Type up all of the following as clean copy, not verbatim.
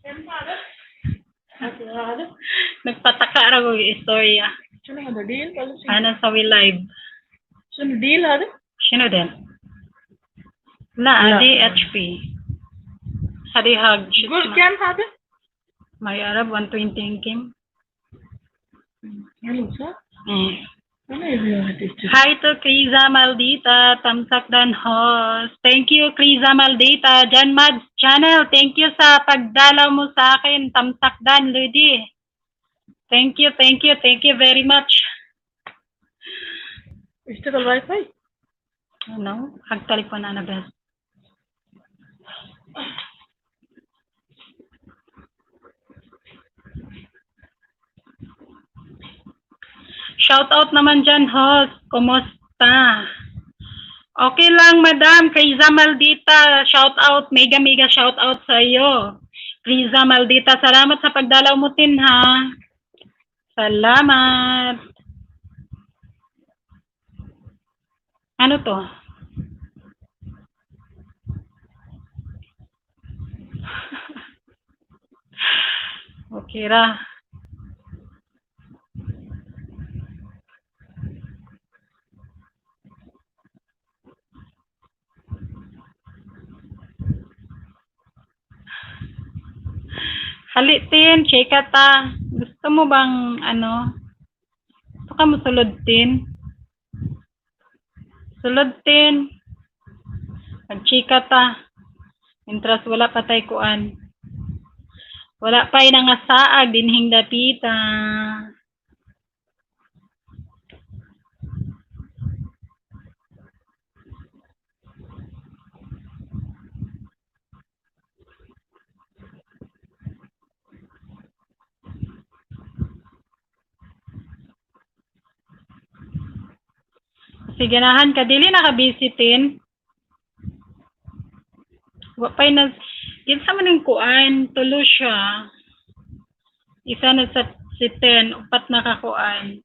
هذا Nagpataka ra ko istorya. شنو هذا deal ولا شنو؟ أنا سوي live. شنو deal هذا؟ شنو ده؟ لا. لا. هذه HP. هذه هاج شو قول اسمها؟ كم هذا؟ ما يعرف 120 يمكن. حلو صح؟ إيه. انا يبي واحد يشتري. Hi to Kriza Maldita, Tamsak Dan host. Thank you, Kriza Maldita. John Mads Channel, thank you sa pagdalaw mo sa akin, Tamsak Dan, Ludi. Thank you, thank you, thank you very much. يشتغل واي فاي؟ Ano? حق تليفون أنا بس. Shout out naman dyan, host. Kumusta? Okay lang, Madam. Kriza Maldita. Shout out. Mega, mega shout out sa iyo. Kriza Maldita. Salamat sa pagdalaw mo, Tin, ha? Salamat. Ano to? Okay ra. Hali, Tin, chika ta. Gusto mo bang ano? Gusto ka mo sulod, Tin? Sulod, Tin. Magchika ta. Mientras wala pa tay kuan. Wala pa nga saag dinhing dapita. Sige, ganahan ka dili na ka busy, Tin. Wa pa'y na kinsa man yung kuan, tulo siya. Isa na sa si 10, upat na kakuan.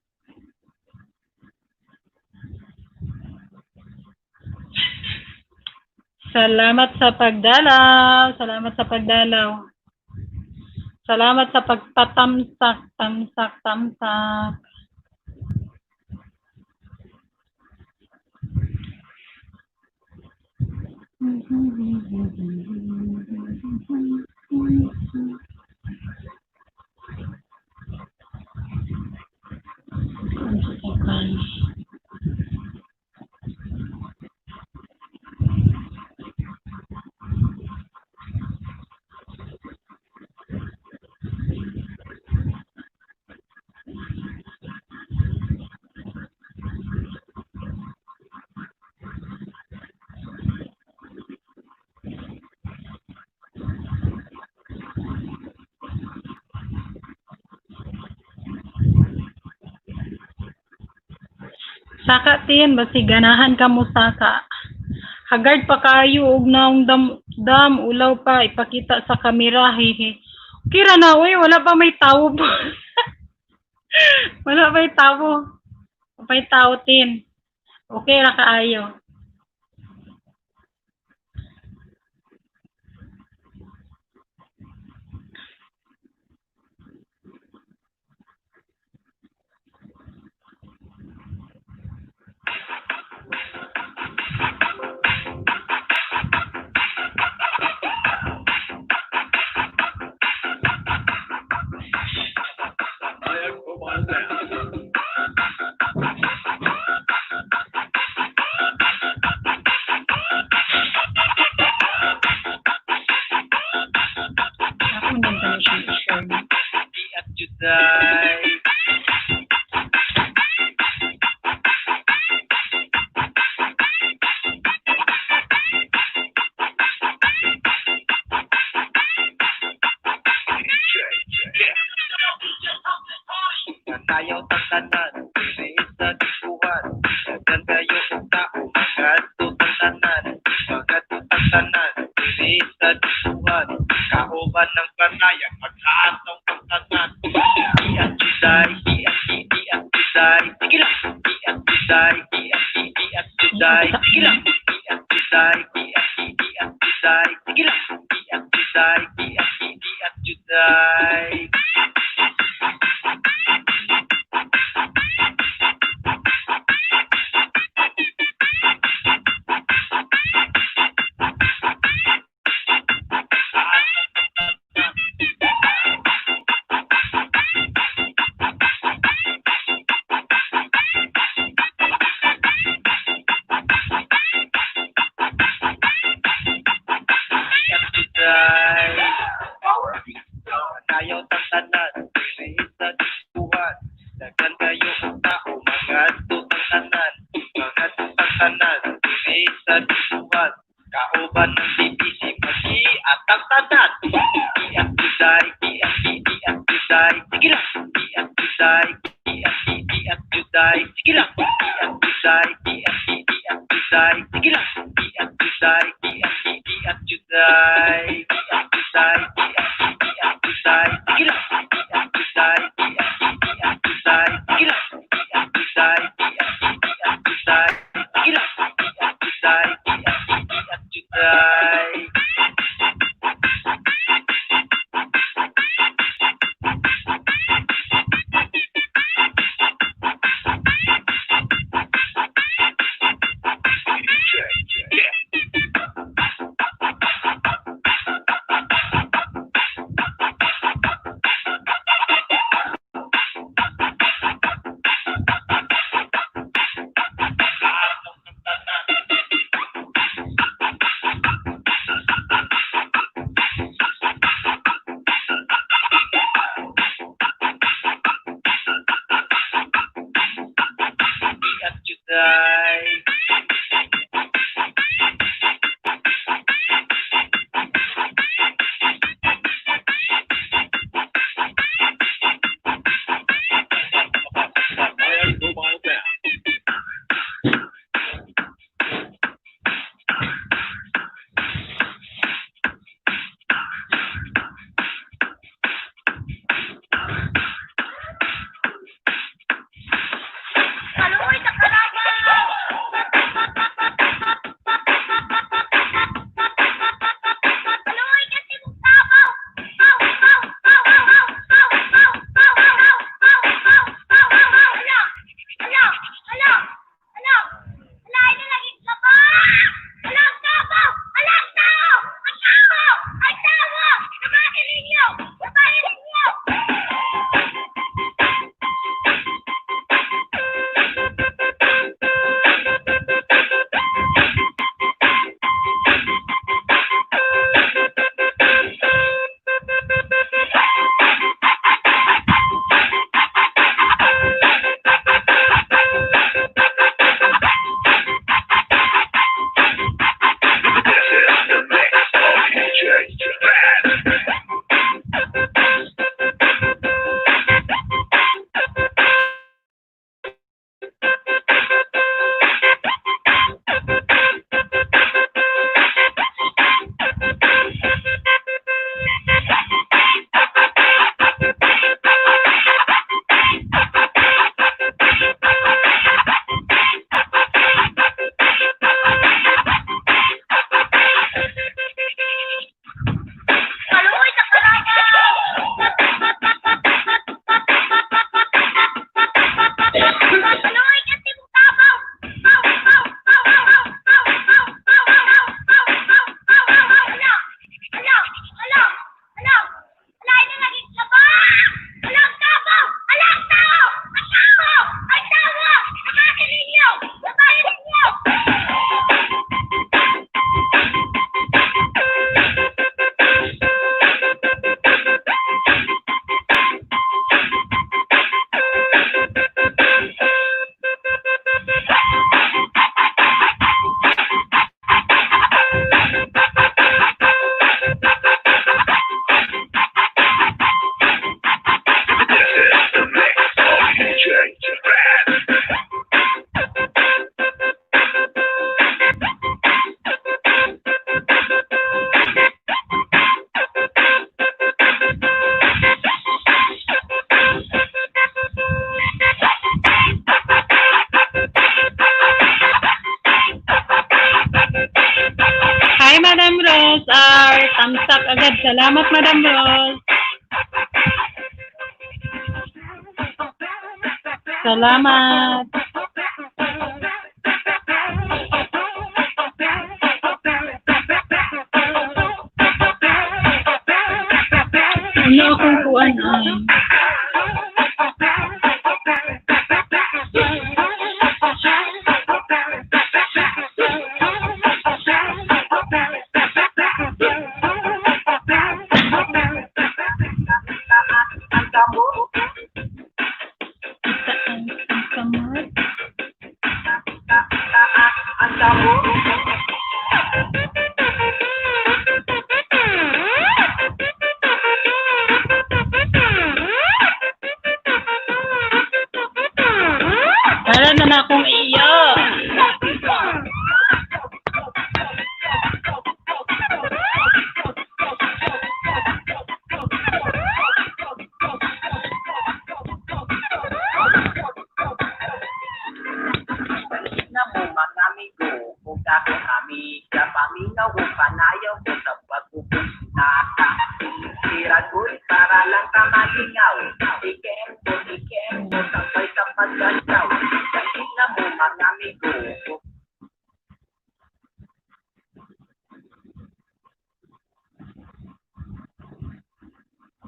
Salamat sa pagdalaw. Salamat sa pagdalaw. Salamat sa pagpatamsak, tamsak, tamsak. Saka, Tin, basi ganahan ka mo saka. Hagard pa kayo og naong dam, dam ulaw pa ipakita sa kamera, hehe. Kira na oy, wala pa may tawo po. Wala pa may tawo. Wala pa may tawo, Tin. Okay ra kaayo. Ako din kani siyang i-share. At Juday. Tayo tanan, dili sa tipuhan. Daghan kayo og tao, magadto tanan. Magadto tanan, dili sa tipuhan. Kauban ng panaya, pagkaatong ang tanan. Iat Juday, iat iat Juday, sige lang. Iat Juday, iat iat Juday, sige lang. Iat Juday, iat iat Juday, sige lang. Iat Juday, iat iat Juday. Juday. Juday. Ayaw tang tanan, diri sa buhat. Daghan kayo og tao, mangadto tang tanan. Mangadto tang tanan, diri sa buhat. Kauban ng BBC, magi-atang tanan. Iat Juday, iat iat Juday, sige lang. Iat Juday, iat iat Juday, sige lang. Iat Juday, iat iat Juday, sige lang. Iat Juday, iat iat Juday, iat Juday, iat iat Juday, sige lang. Iat Juday, iat iat Juday, sige lang. Iat Juday, iat iat Juday, sige lang. Iat Juday, iat iat Juday. Iat Juday. Kaluoy sa kalabaw! Kaluoy kasi mong tabaw! Baw, baw, baw, baw, baw, baw, baw, baw, baw, baw, baw, baw, baw, baw. Ala! Ala! Ala! Ala! Ala, ay nalagig ka ba? Ala, ang tabaw! Ala, ang tao! Ang tao! Ang tao! Labahin ninyo! Labahin ninyo! Kaluoy sa kalabaw! Kaluoy kasi mong tabaw! Baw, baw, baw, baw, baw, baw, baw, baw, baw, baw, baw, baw, baw, baw. Ala! Ala! Ala! Ala! Ala, ay nalagig ka ba? Ala, ang tabaw! Ala, ang tao! Ang tao! Ang tao! Labahin ninyo! Labahin ninyo! Hi, Madam Rose. Ar, thumbs up agad. Salamat, Madam Rose. Salamat. Ano akong kuan ay? Para na na akong iyo. Na mo mga amigo ug akong amiga, paminaw ug panayaw ko sa pagpupunta. Siragoy para lang ka malingaw. Ikempo, ikempo, sabay sa pagganyaw. Dali na mo mga amigo.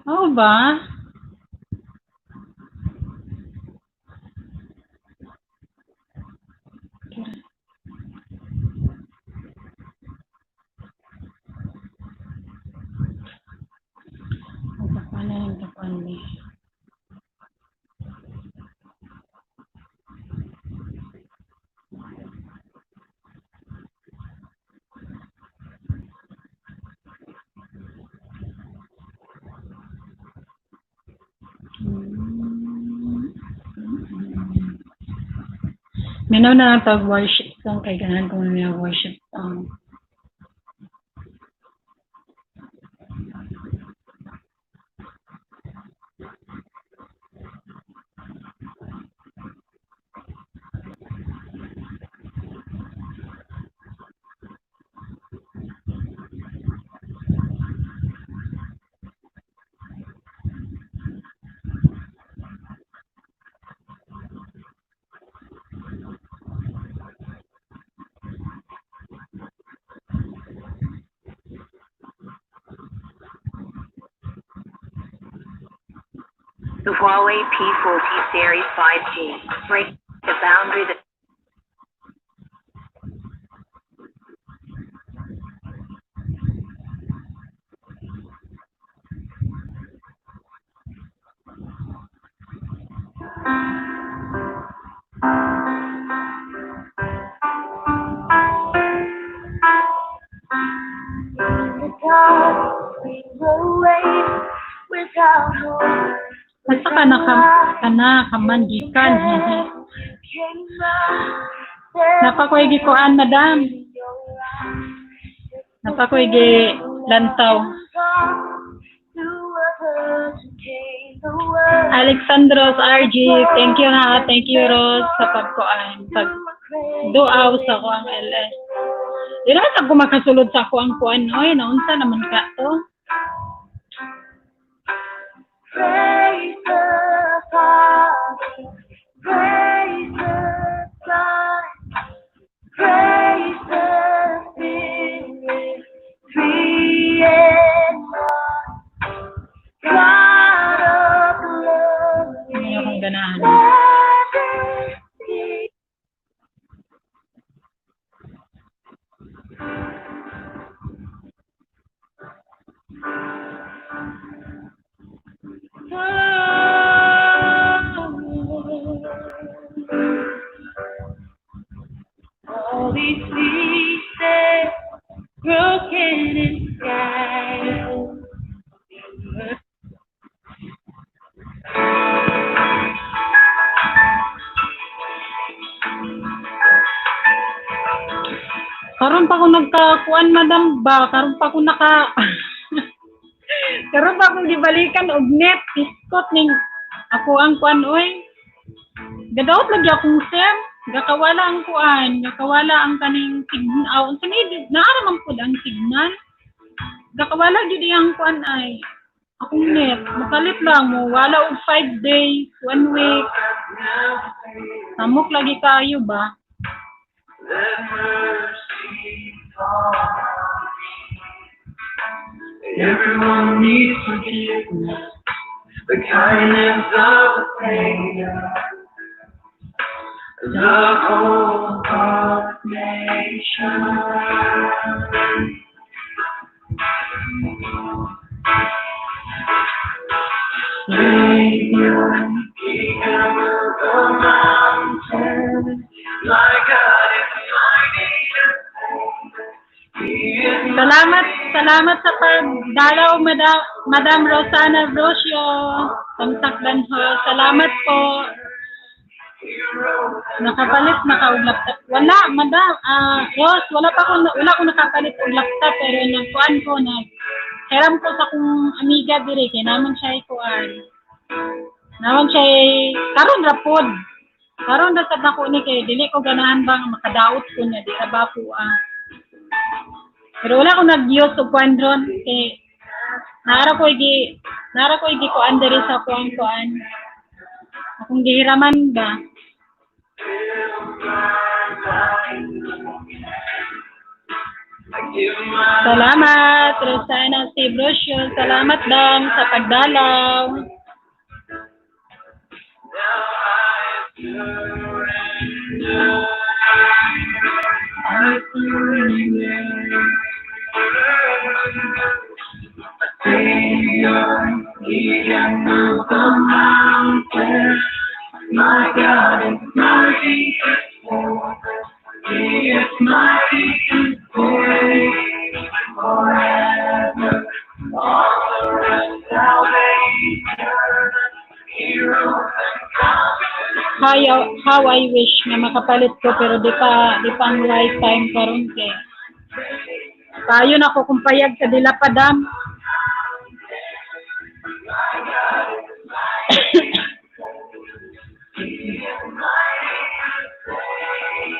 Oo ba? Minaw na lang tag worship song kay ganahan ko na worship song. The Huawei P40 Series 5G. Break the boundary that In the dark, we will wait without hope. Basta ka na ka na kaman gikan. Napakoy gikuan, madam. Napakoy gi lantaw. Alexandros RG, thank you ha. Thank you Ros sa pagkuan. Pag duaw sa ko ang LS. Di naman sa makasulod sa ako ang kuan oy, naunsa naman ka to. Praise the Father, praise the Son, praise the Spirit, three in one. God of love, Ano akong ganahan. let us be. All these pieces broken inside. Karon pa ko nagkakuan, madam ba? Karon pa ko naka karon pa akong gibalikan og net iskot ning ako ang kuan oy. Gadaot lagi akong sem. Gakawala ang kuan, gakawala ang kaning signal. Unsa ni naa ra man pud ang signal. Gakawala gyud iyang kuan ay. Akong net. Mapalit lang mo. Wala og 5 days, 1 week. Samok lagi kayo ba? Everyone needs forgiveness, the kindness of a Savior, the hope of nations. Savior, He can move the mountains. My God is mighty to save. He is Salamat, salamat sa pagdalaw, Madam Rosana Rocio. Tamsak ho. Salamat po. Nakapalit na ka og laptop. Wala, Madam. Ros, wala ko nakapalit og laptop pero nagkuan ko na hiram ko sa akong amiga diri kay naman siya kuan. Naman siya karon ra pod. Karon ra sad nako ni kay dili ko ganahan ba nga makadaot ko niya di ra ba ko. Pero wala ko nag-use og kuan ron kay naara ko gi kuan diri sa kuan kuan. Akong gihiraman ba. I give my Salamat, Rosana C. Brosio. Salamat, Dam, sa pagdalaw. Now I surrender. I surrender. Savior, He can move the mountains. My God is mighty to save. He is mighty to save forever. Author of salvation, hero and conqueror. How I wish na makapalit ko pero di pa ang right time karon kay. Payo na ko kung payag sa dila pa, Dam. My God is mighty to save. He is mighty to save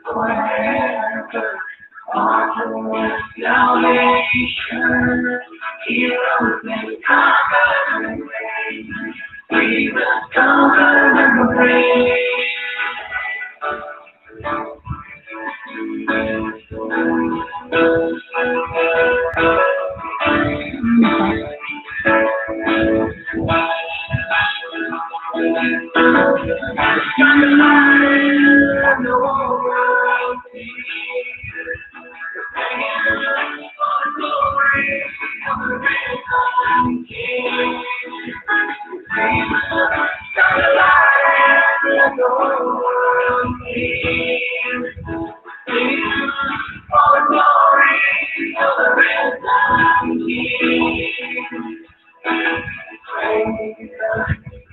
forever. Author of salvation, heroes and conquerors. We will conquer the grave. Ano pa? Shine the light of the world. Singing for the glory of the risen King. Shine the light of the world. Singing for the glory of the risen King.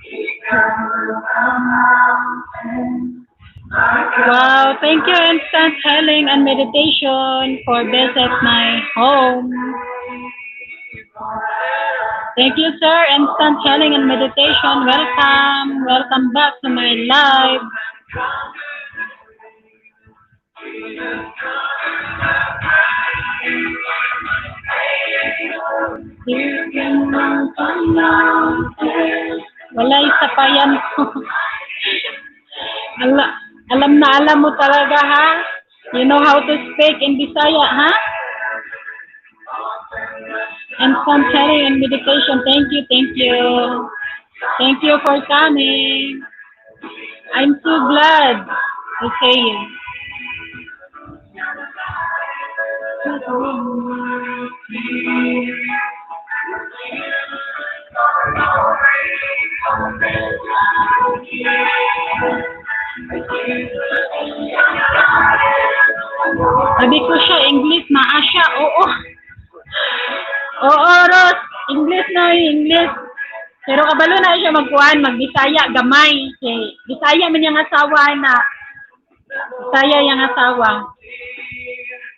He comes the mountain. My God. Wow, thank you, Instant Healing and Meditation, for visit my home. Thank you, sir. Instant Healing and Meditation. Welcome. Welcome back to my live. You can move the mountains. Walay sa payan ko. Alam na alam mo talaga, ha? You know how to speak in Bisaya, ha? Instant Healing and Meditation. Thank you, thank you. Thank you for coming. I'm so glad to see you. Sabi ko siya, English, naa siya. Oo. Oo, Ros. English na, English. Pero kabalo na siya magkuhan, magbisaya, gamay. Kay Bisaya man yung asawa na. Bisaya yung asawa.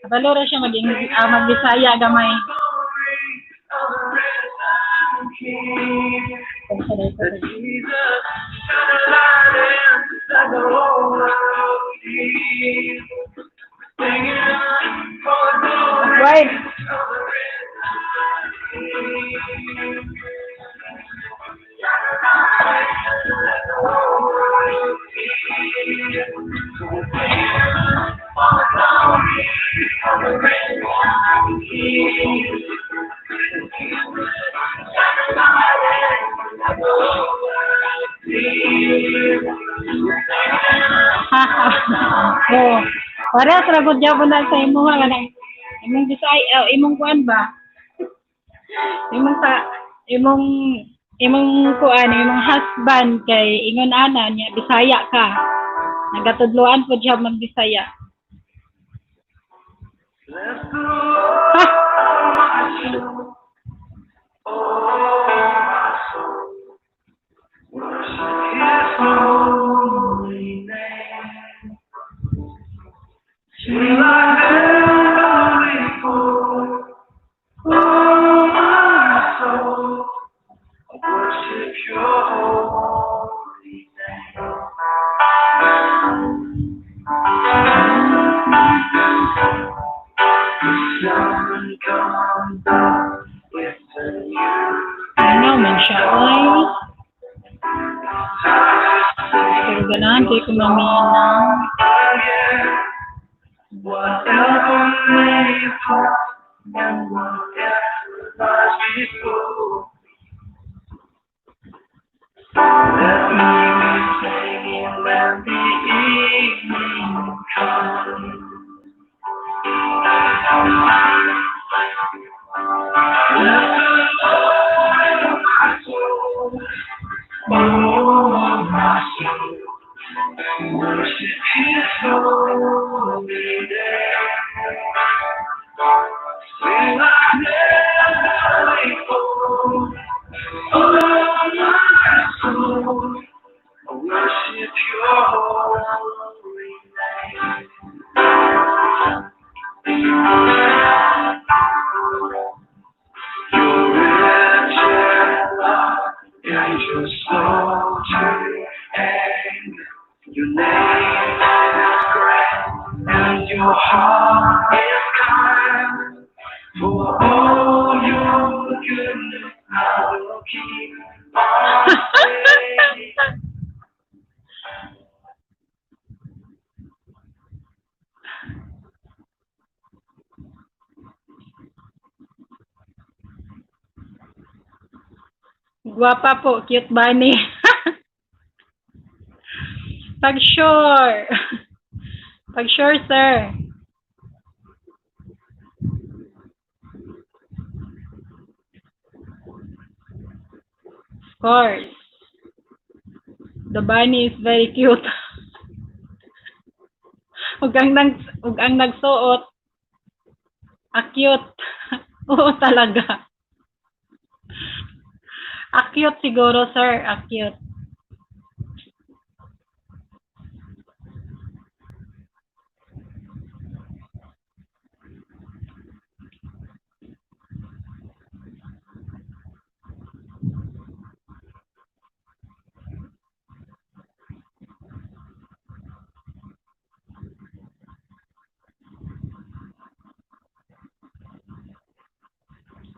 Kabalo ra siya magbisaya gamay. Jesus, shine the light in let the whole world see. Singing for the glory Wait. of the risen King. Oh, parehas ra gud gyapon na sa imuha kanang imong Bisaya, oh, imong kuan ba? Imong sa imong imong kuan, imong husband kay ingon ana niya Bisaya ka. Nagatudloan po siya magbisaya. Ha? Ano man siya, oy. Pero ganahan kay ko maminaw. Whatever may come and whatever lies before, let me be singing when the evening comes. Bless the Lord, oh my soul, oh my soul, worship His holy name. Sing like never before, oh my soul, worship Your holy name. You're rich in love and you're slow to anger. Your name is great and your heart is kind. For all your goodness, I will keep on singing. Gwapa po, cute bunny. Pag sure. Pag sure, sir. Of course. The bunny is very cute. Ug ang nagsuot, ah, cute. Oo talaga. Ah, cute siguro, sir. Ah, cute.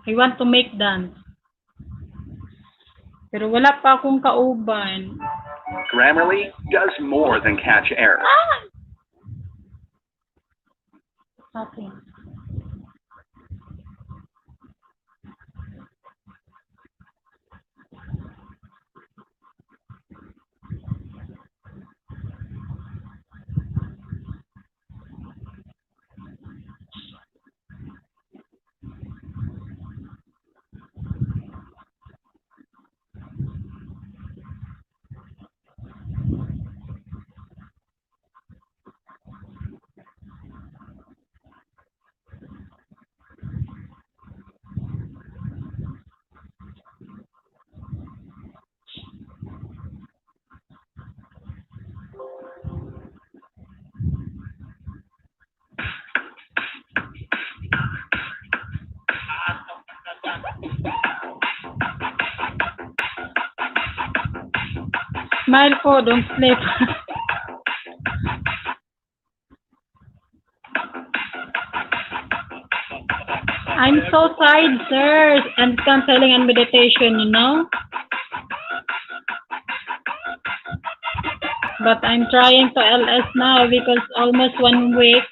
I want to make dance. Pero wala pa akong kauban. Grammarly does more than catch errors. Okay. Smile po, don't sleep. I'm so tired, sir. And counseling and meditation. But I'm trying to LS now because almost one week.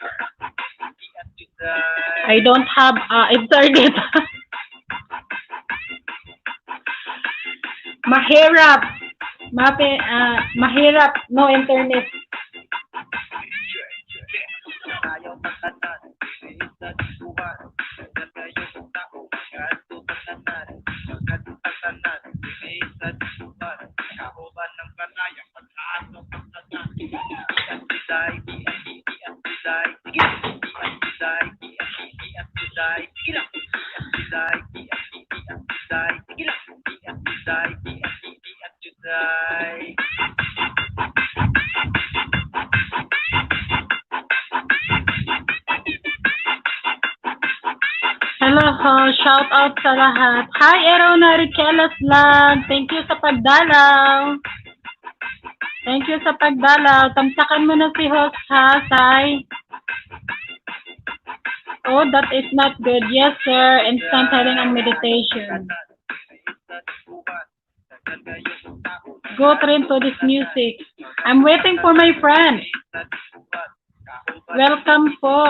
I don't have internet. Mahirap. Mahirap, no internet. Ayaw ng tanan, diri sa dituhan. Daghan kayo og tao, mangadto tang tanan. Mangadto tang tanan, diri sa dituhan. Kauban ng kanayang pagkaadto tang tanan. At biday, at biday, sige. At biday, at biday, sige lang. At biday, at biday, sige lang. At biday, at biday. Hello ho, shout out sa lahat. Hi, Erona Richelas Vlog. Thank you sa pagdalaw. Thank you sa pagdalaw. Tamsakan mo na si host ha, Sai. Oh, that is not good. Yes, sir. Instant healing and meditation. Go train to this music. I'm waiting for my friend. Welcome po.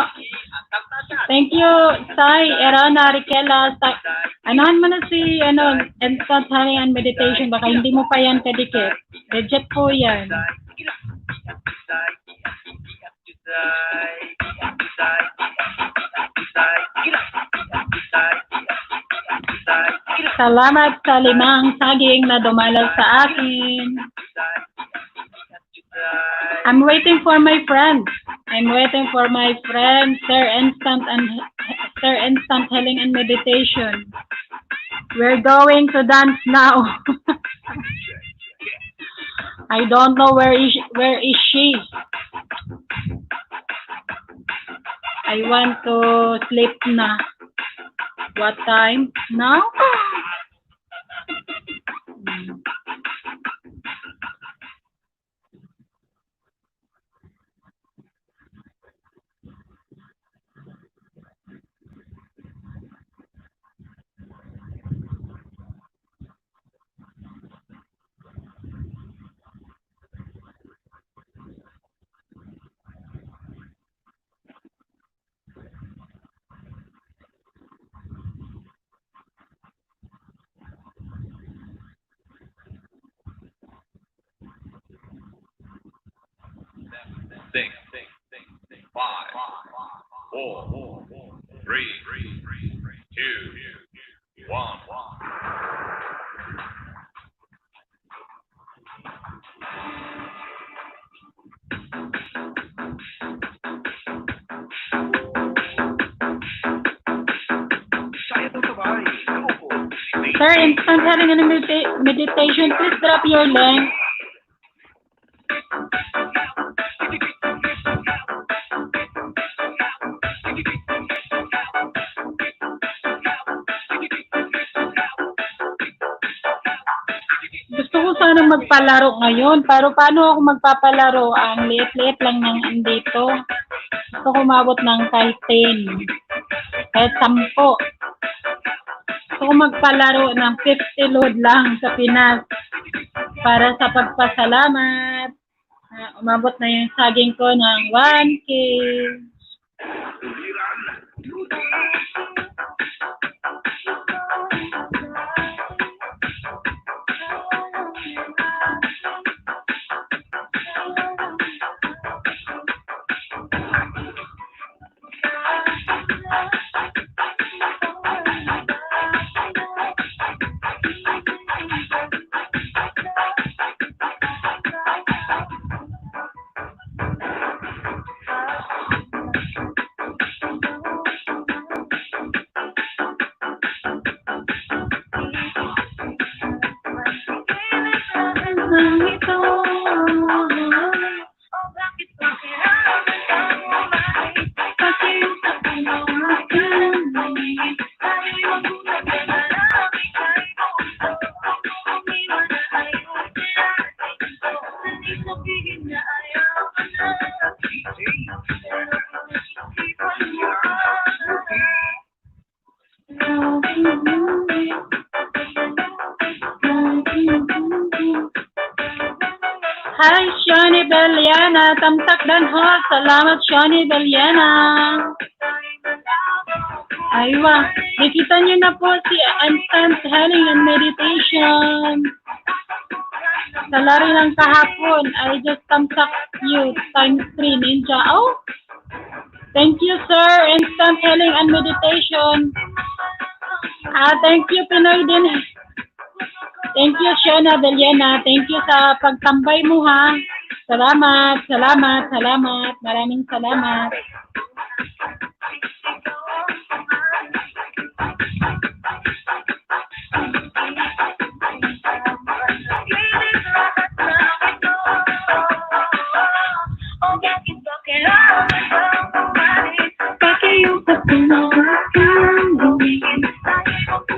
Thank you, Sai, Erona, Riquela. Sai. Anuhan mo na si ano, instant healing and meditation. Baka hindi mo pa yan kadikit. Legit po yan. Salamat sa limang saging na dumalaw sa akin. I'm waiting for my friend. I'm waiting for my friend, Sir Instant Healing and Meditation. We're going to dance now. I don't know where is she. I want to sleep na. What time now? Six, five, four, three, two, one. Sir, Instant Healing and Meditation, please drop your link. Gusto ko sana magpalaro ngayon, pero paano ako magpapalaro? Ang liit-liit lang ng andito. Gusto ko umabot ng kahit 10, kahit 10. Gusto ko magpalaro ng 50 load lang sa Pinas para sa pagpasalamat. Umabot na yung saging ko ng 1K. Hi, Shani Belliana. Tamsak dan ho. Salamat, Shani Belliana. Aywa. Nakita niyo na po si Instant Healing and Meditation. Salary ng kahapon, I just thumbs up you times 3 ninja. Oh, thank you, sir. Instant Healing and Meditation. Ah, thank you, Pinoy din. Thank you, Shena Villena. Thank you sa pagtambay mo, ha. Salamat, salamat, salamat. Maraming salamat.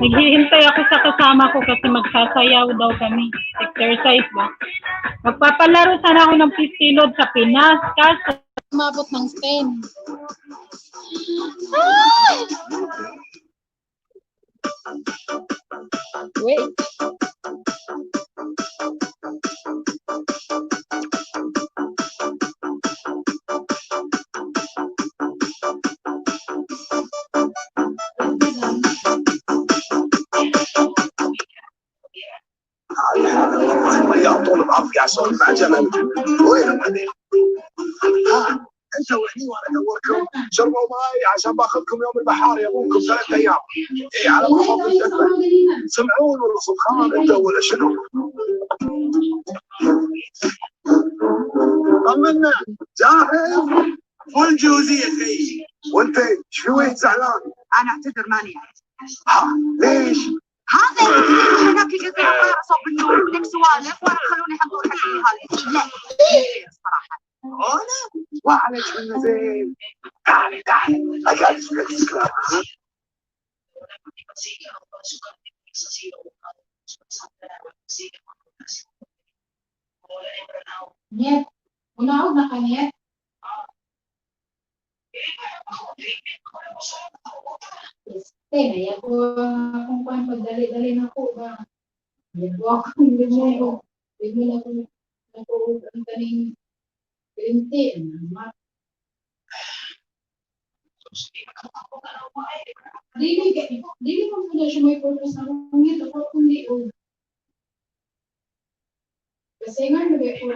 Naghihintay ako sa kasama ko kasi magsasayaw daw kami. Exercise ba? Magpapalaro sana ako ng 50 load sa Pinas. Kaso, umabot ng 10. Ay! Wait. يعطون بعافيه عشان مع جمل. وينهم هذيل؟ ها انت وهني وانا ادوركم. شربوا ماي عشان باخذكم يوم البحار يا ابوكم 3 ايام. اي على ما افضل سمعون ولا صبخان انت ولا شنو؟ طمنا، جاهز؟ فل جوزية خيي. وانت شو وين زعلان؟ انا اعتذر، ماني. ها، ليش؟ هذا اللي هناك جزيرة طايرة صوب النور لك سوالف وانا خلوني حنطور حق هذه، لا الصراحة. انا وعليك منه زين. تعالي تعالي، I got this club. Niet. Unaog na ka, Niet. Este, naya ko akong kuan pagdali-dali na ko ba. Yabo akong limo. Limo na ko na ko ang kaning green tea. Ma. Dili kay dili ko muna siya may purpose na kung ngit ako kundi og kasi nga nagay ko.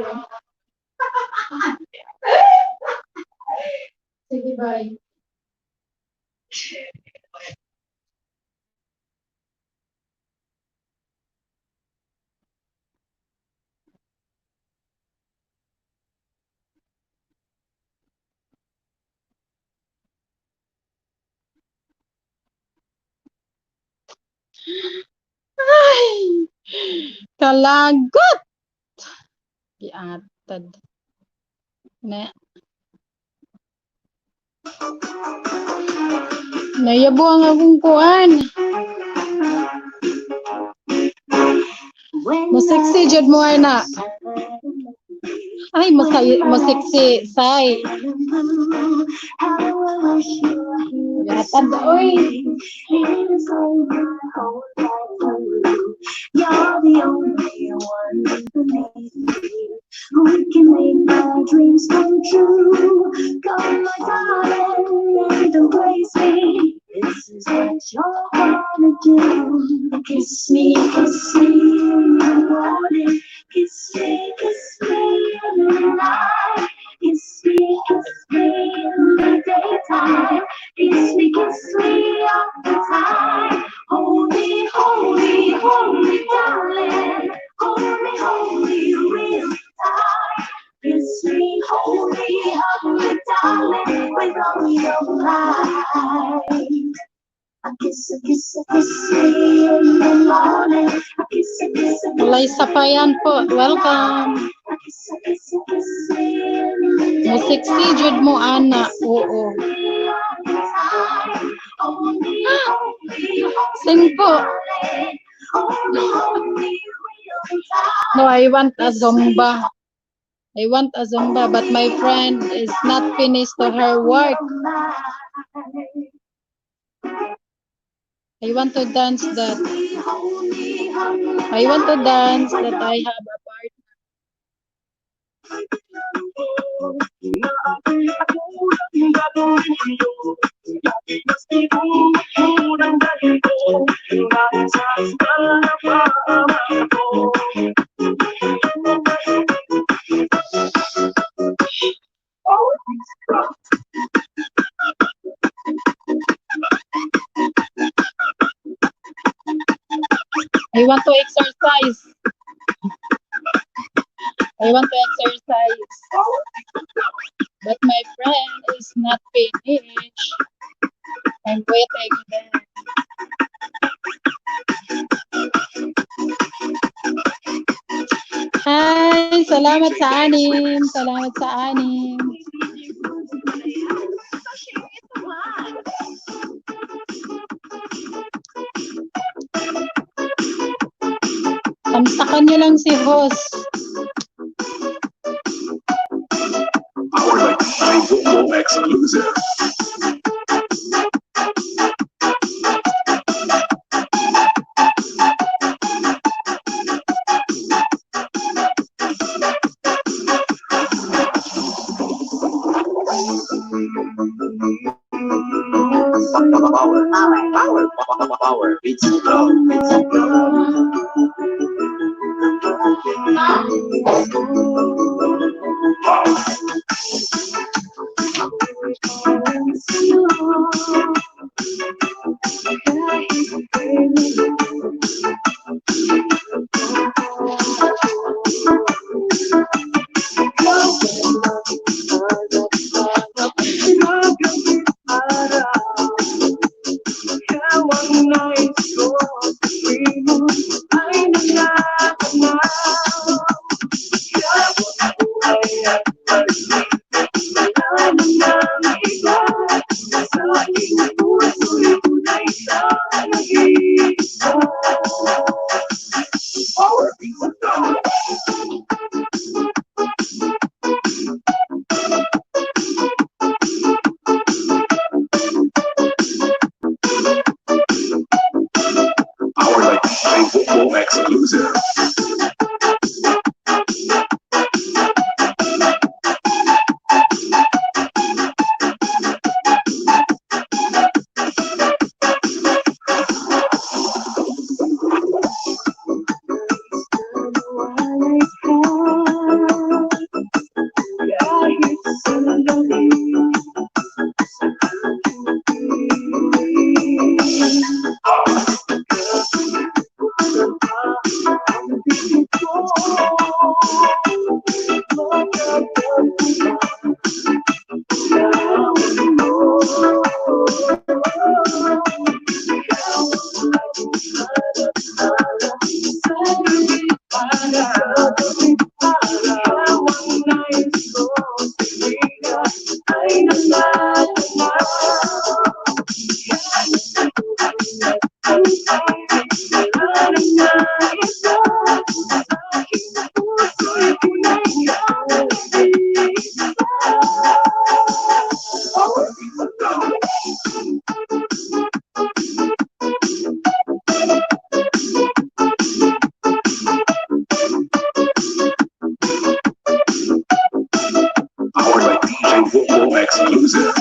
Sige, bye. Ay! Kalagot! Giatad. Na. Nayabo ang akong kuan. Mo-sexy jud mo na. Ay, mo-sexy say. Giatad oy. You're the only one beneath me who can make my dreams come true. Come, my darling, and embrace me. This is what you're gonna do. Kiss me in the morning. Kiss me in the night. Kiss me in the daytime. Kiss me all the time. Hold me, hold me, hold me, darling. Hold me real tight. Kiss me, hold me, hug me, darling, with all your might. A kiss me in the morning. A kiss, a kiss. Liza Payan po, welcome. A kiss me in the Mo-sexy jud mo ana. Oo. daytime. Hold me, hold me, hold Sing po. Hold me real tight. No, I want a Zumba. I want a Zumba, but my friend is not finished to her work. I want to dance that. I want to dance that I have a partner. Gagawin iyo. Lagi mas unang dahil ko. Nasa ko. I want to exercise. I want to exercise. But my friend is not finished. I'm waiting then. Hi, salamat sa anim. Salamat sa anim. Tamsakan niyo lang si host. Powered by DJ Wowo Exclusive. Power, power, power, power. It's go, it's go. Powered by DJ Wowo Exclusive. Powered by DJ Wowo Exclusive.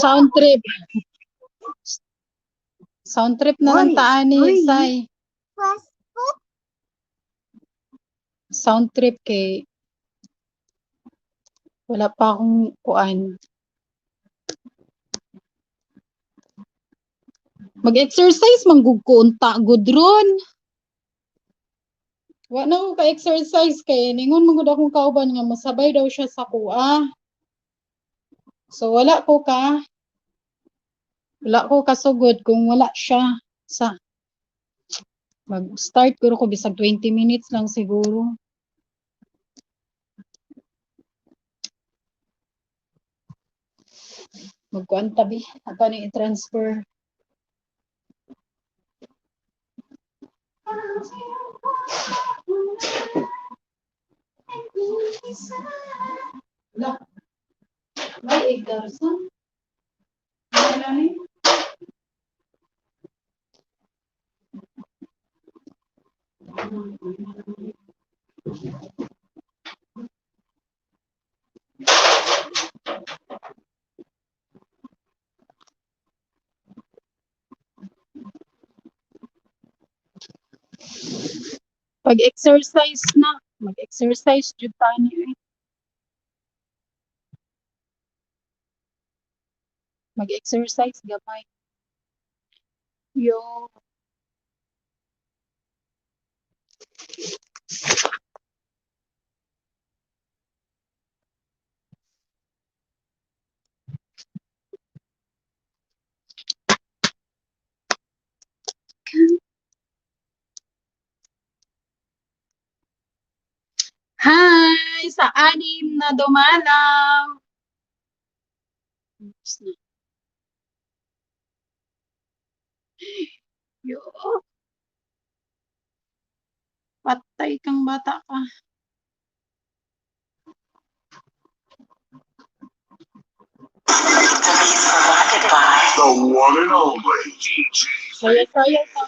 Sound trip. Sound trip na lang One is taan ni three. Sai. Plus Sound trip kay wala pa akong kuan. Mag-exercise man gud ko unta gud ron. Wa na ko ka-exercise kay ningon man gud akong kauban nga mosabay daw siya sa kuha. So wala ko kasugod kung wala siya sa mag-start guro ko bisag 20 minutes lang siguro. Magkuan tabi ako ni i-transfer. Wala. May igdarsa. Wala ni. Pag-exercise na, mag-exercise jud tani eh. Mag-exercise gamay. Yo. Hi sa anim na dumalaw. Oops na. Yo. Patay kang bata ka. The one and only DJ. Saya-saya sa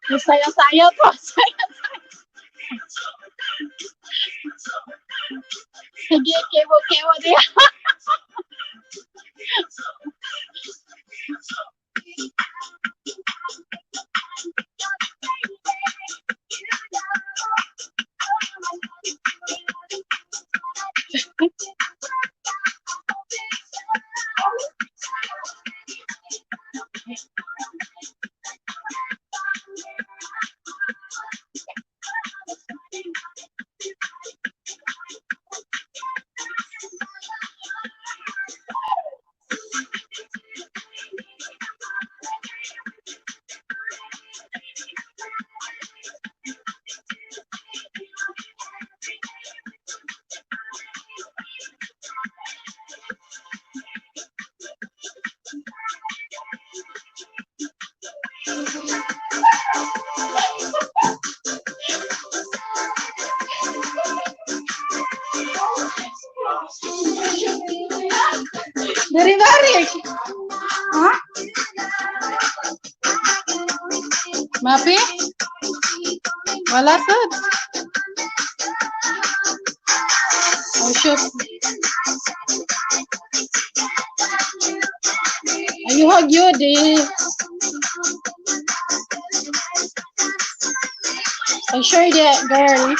Saya-saya to. Saya-saya. Sige, kewo-kewo diya. Dari bari. Ha? Mapi? Wala sad. Oh, shoot. Ayuhag yun eh. I sure that girl.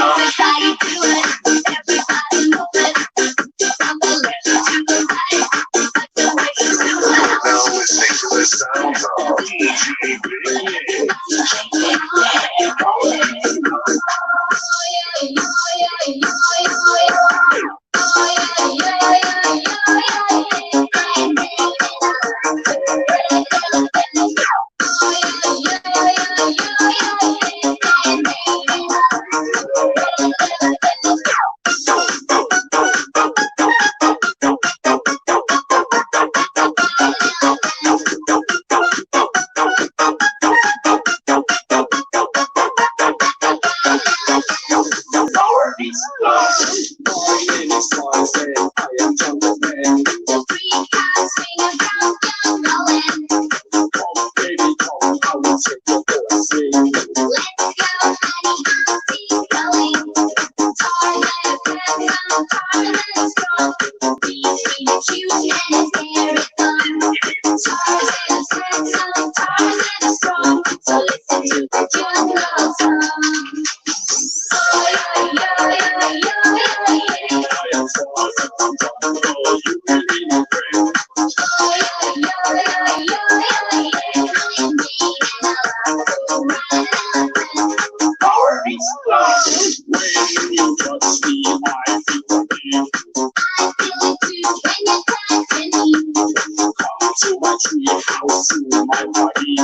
This is how you do it. Everybody move it. From the left to the right. Like the way you do it. Now listening to the sounds of DJ Big. My name is Tarzan. I am Jungle Man. Come, baby, come. I will take you for a swing. So listen to the jungle song. I am Tarzan from jungle. You will be my friend. When you touch me, I feel a pain. Come to my tree house, to my party.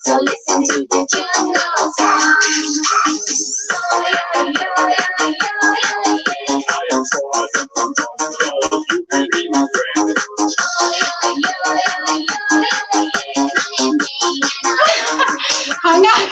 So listen to the jungle song. I am Tarzan from jungle. You will be my friend. Hangak!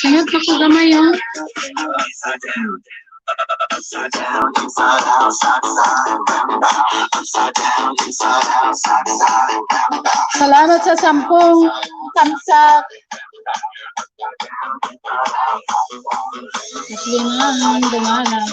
Singat ako gamay, oh. Salamat sa 10 tamsak. At 5 dumalag.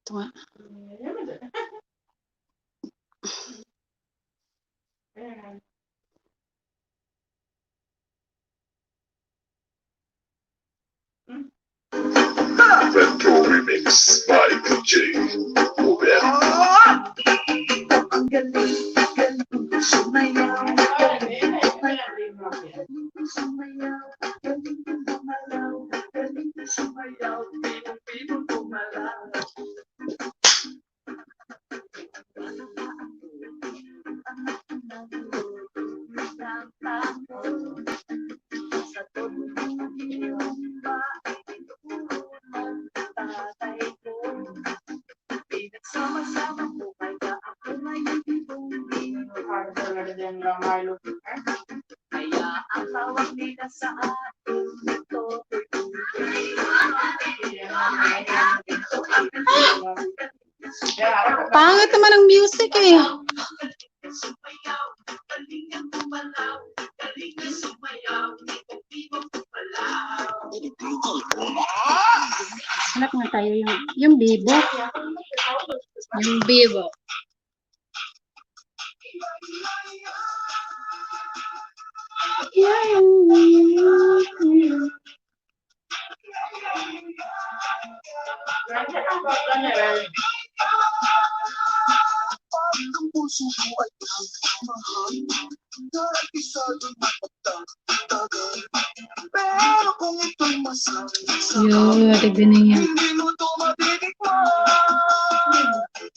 Ito nga. Retro Remix by DJ Obed. Ang galing, galing sumayaw, galing sumayaw, galing gumalaw, galing sumayaw, pinong-pinong gumalaw. Pangit naman ang music eh. Hanap nga tayo yung Bibo. Yung Bibo. Ang puso ko ay nagmahal dahil isa do'y mapagtatagal. Pero kung ito'y masasakal, Yun, tignan niya. hindi mo to matitikman.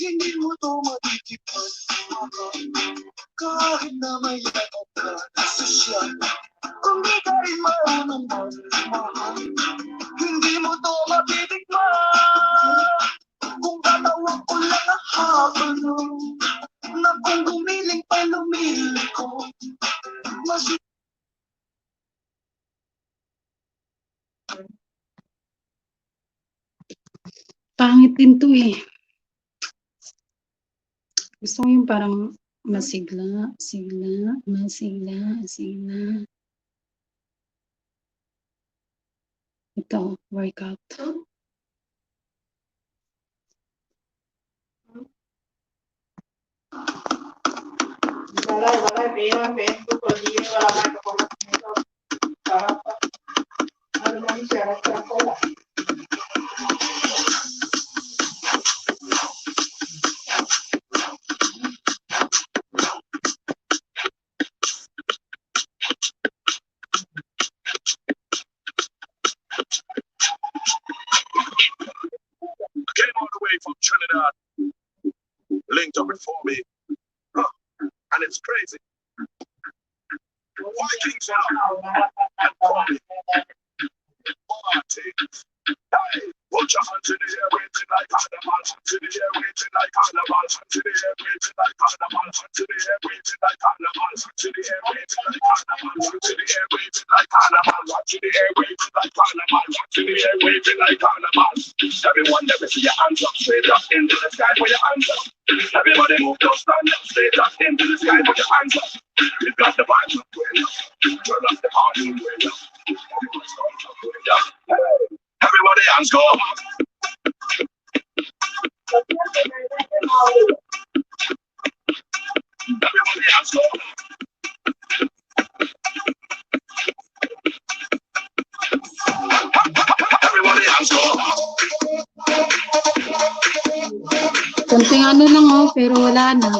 Hindi mo to matitikman. Mahal. Kahit na may yakap ka na sosyal, kung di ka rin marunong magmahal, hindi mo to matitikman. Kung katawan ko lang ang habol mo, na kung gumiling pa lumiliko, mas Pangit din to eh. Gusto ko yung parang masigla, sigla, masigla, sigla. Ito, workout. Came all the way from Trinidad, linked up with 4B. Huh. And it's crazy. Vikings out and 4B. Party. Hey, put your hands in the air, waiting like carnival. Hands in the air, waiting like carnival. Hands in the air, waiting like carnival. Hands in the air, waiting like carnival. Hands in the air, waiting like carnival. Hands in the air, waiting like carnival. Hands in the air, waiting like carnival. Hands in the air, waiting like carnival. Everyone, let me see your hands up, straight up into the sky. Put your hands up. Everybody move, don't stand up, straight up into the sky. Put your hands up. We've got the vibes up, way up. Turn up the party, way up. Everybody's going up, way up. Hey. Everybody, hands go up. Everybody, hands go up. Everybody, hands go up. Konting ano lang oh, pero wala na.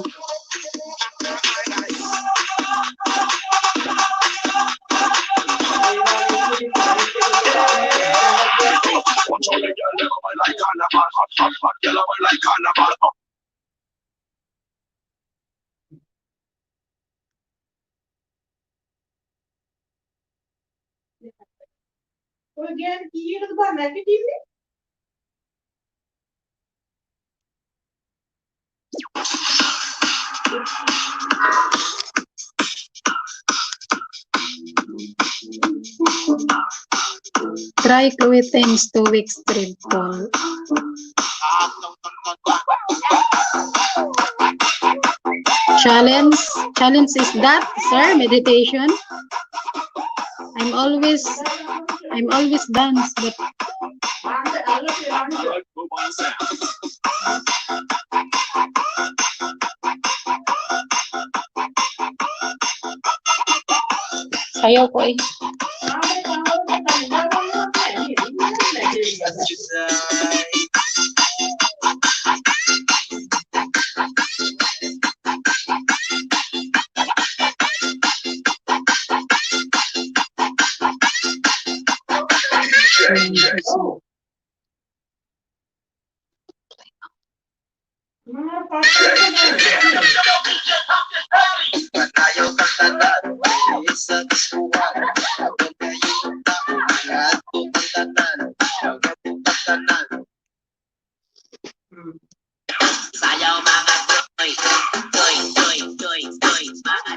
Watch all the girl, them a like carnival. Hot, hot, hot, girl, a like carnival. Try Chloe Thames 2 weeks trip call. Challenge? Challenge is that, sir? Meditation? I'm always dance, but sayaw ko eh. Sayaw mga toy, toy, toy, toy, toy, mga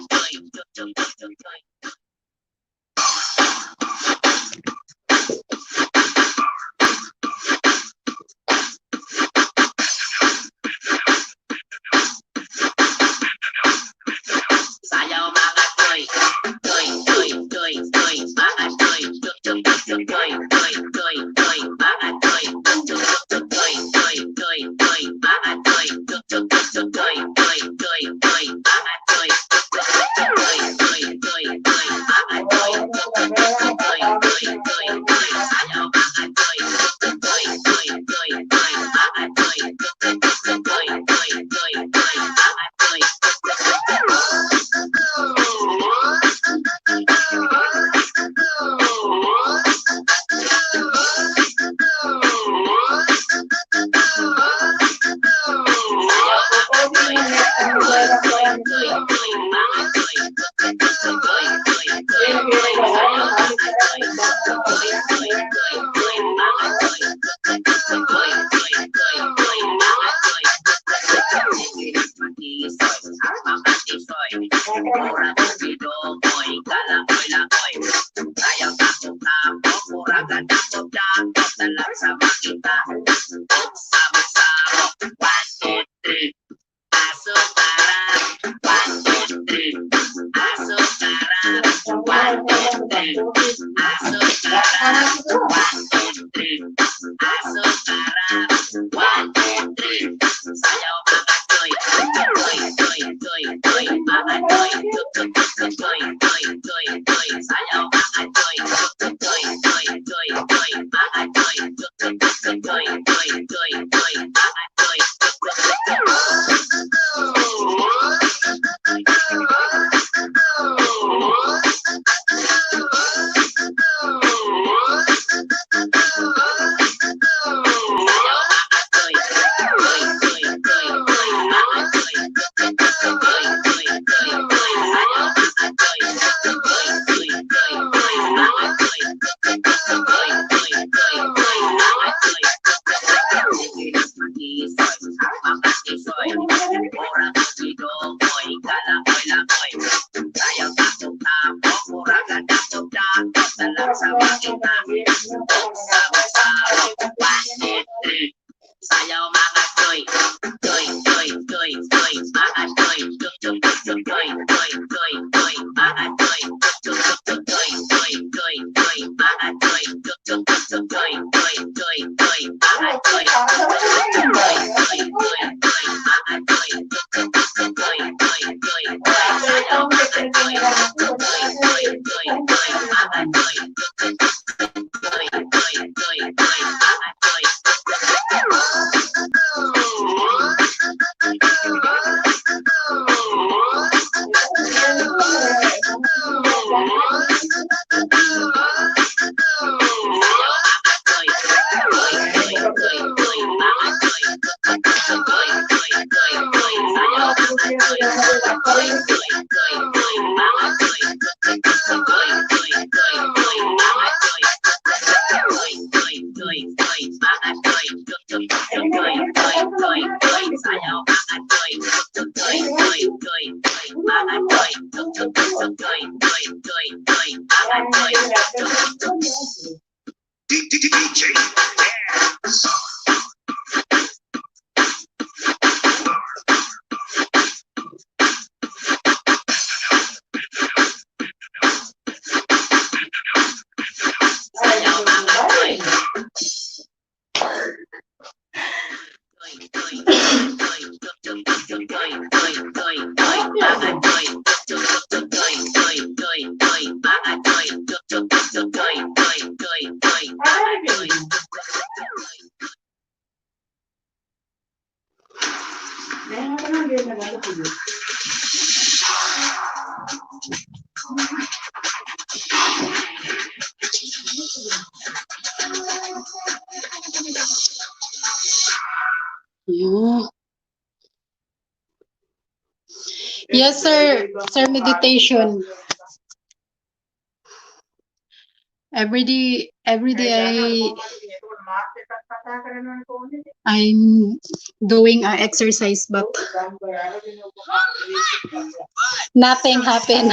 Yeah. Yes, sir. Sir, meditation. Every day I'm doing a exercise, but nothing happened.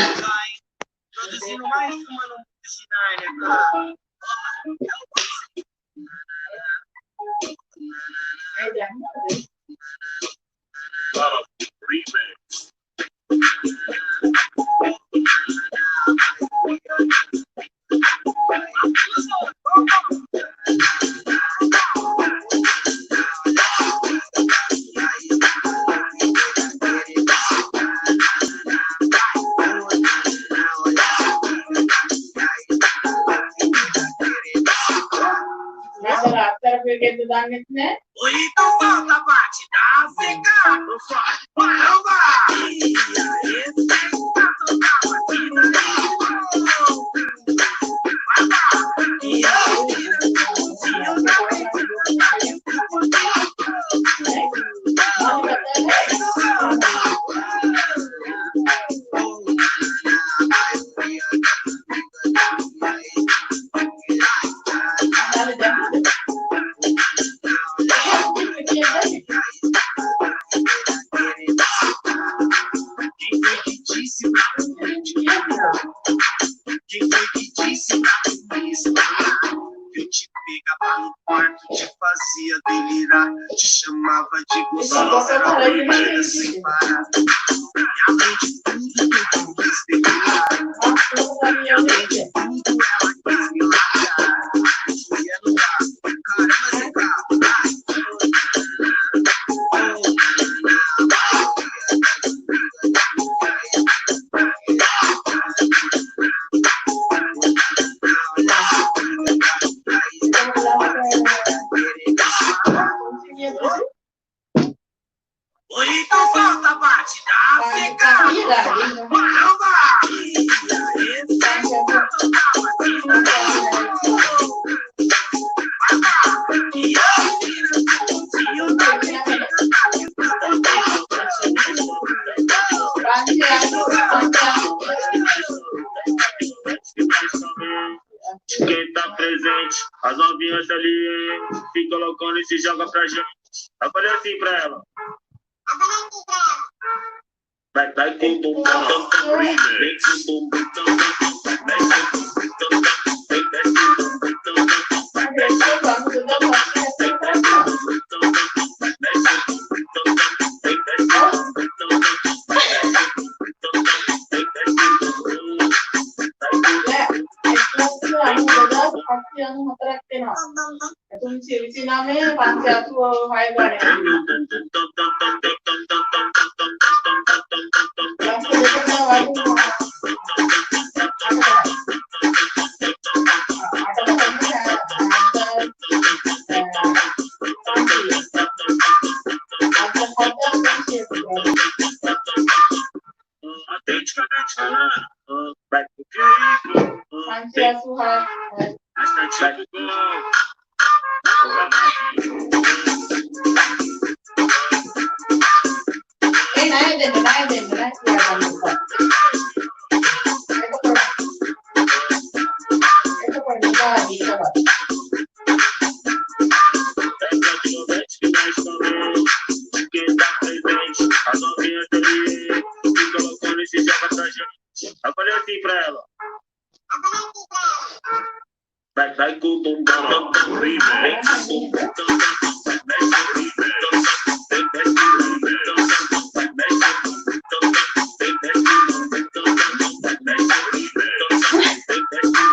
Fazia delirar, te chamava de gostosa, era proibida sem parar. E além de tudo, tu quis delirar. E além de tudo, ela quis me largar. E é no ar, caramba, sem carro. Então solta a batida africana. Caramba! Quem tá presente, as novinhas ali, se colocando e se joga pra gente. Eu falei assim pra ela. Vai, vai com o bumbum, vem com o bumbum, mexe com o bumbum, vem, desce o bumbum, vai, desce o bumbum, vem, desce o bumbum, vai, desce o bumbum, vem, desce o bumbum, vai, desce o bumbum, vem, desce o bumbum. Vai com Quem tá presente, as novinhas ali, se colocando e se joga pra gente. Eu falei assim pra ela. Vai, vai com o bumbum, vem com o bumbum, vai, mexe o bumbum, vem, desce o bumbum, vai, mexe o bumbum, vem, desce o bumbum, vai, mexe o bumbum, vem, desce o bumbum, vai, mexe o bumbum, vem, desce o bumbum.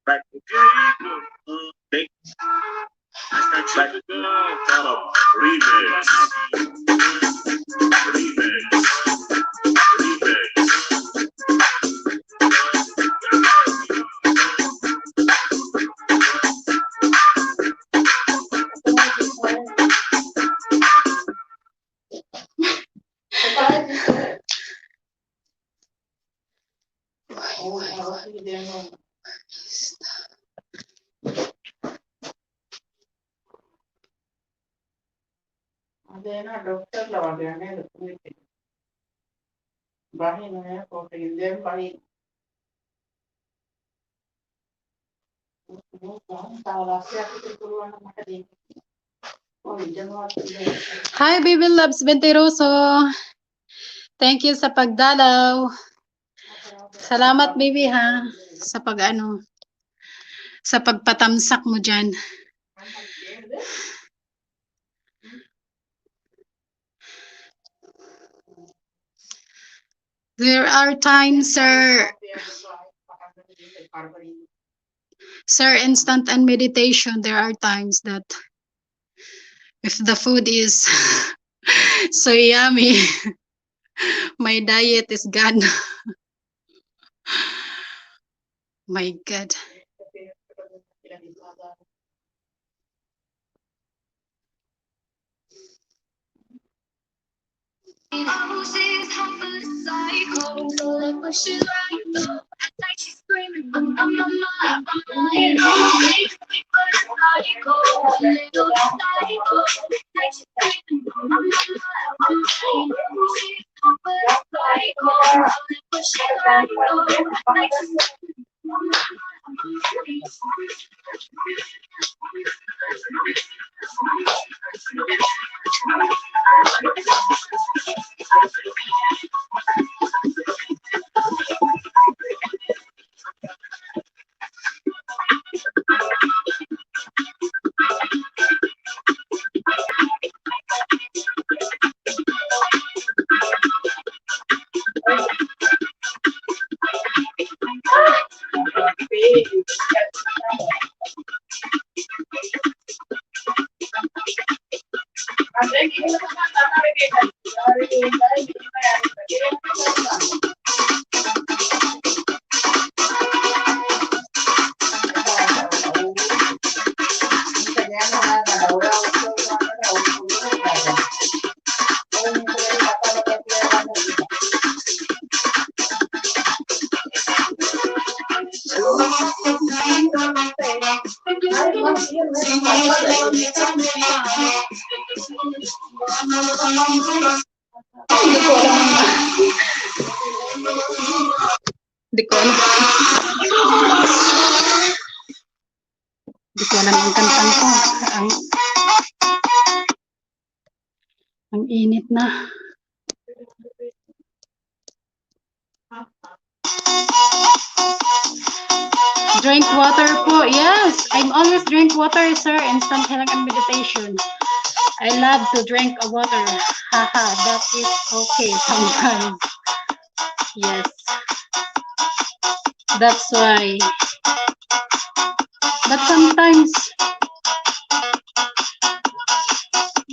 Vai com o vem. Remix. Remix. Remix. Hi, Baby Loves Venteroso. Thank you sa pagdalaw. Salamat, baby, ha, sa pag ano, sa pagpatamsak mo dyan. There are times, sir, sir, instant and meditation, there are times that if the food is so yummy, my diet is gone. My God. Oh, she's half a psycho. But she's right though. At night she's I'm on my mind. Psycho, a little psycho. I'm on my mind. Psycho, a little psycho. Hindi ko alam ang Hindi ko alam. Hindi ko alam ang kantang ko. Ang init na. Drink water po. Yes, I'm always drink water, sir. Instant healing and meditation. I love to drink a water. Haha, that is okay sometimes. Yes. That's why. But sometimes,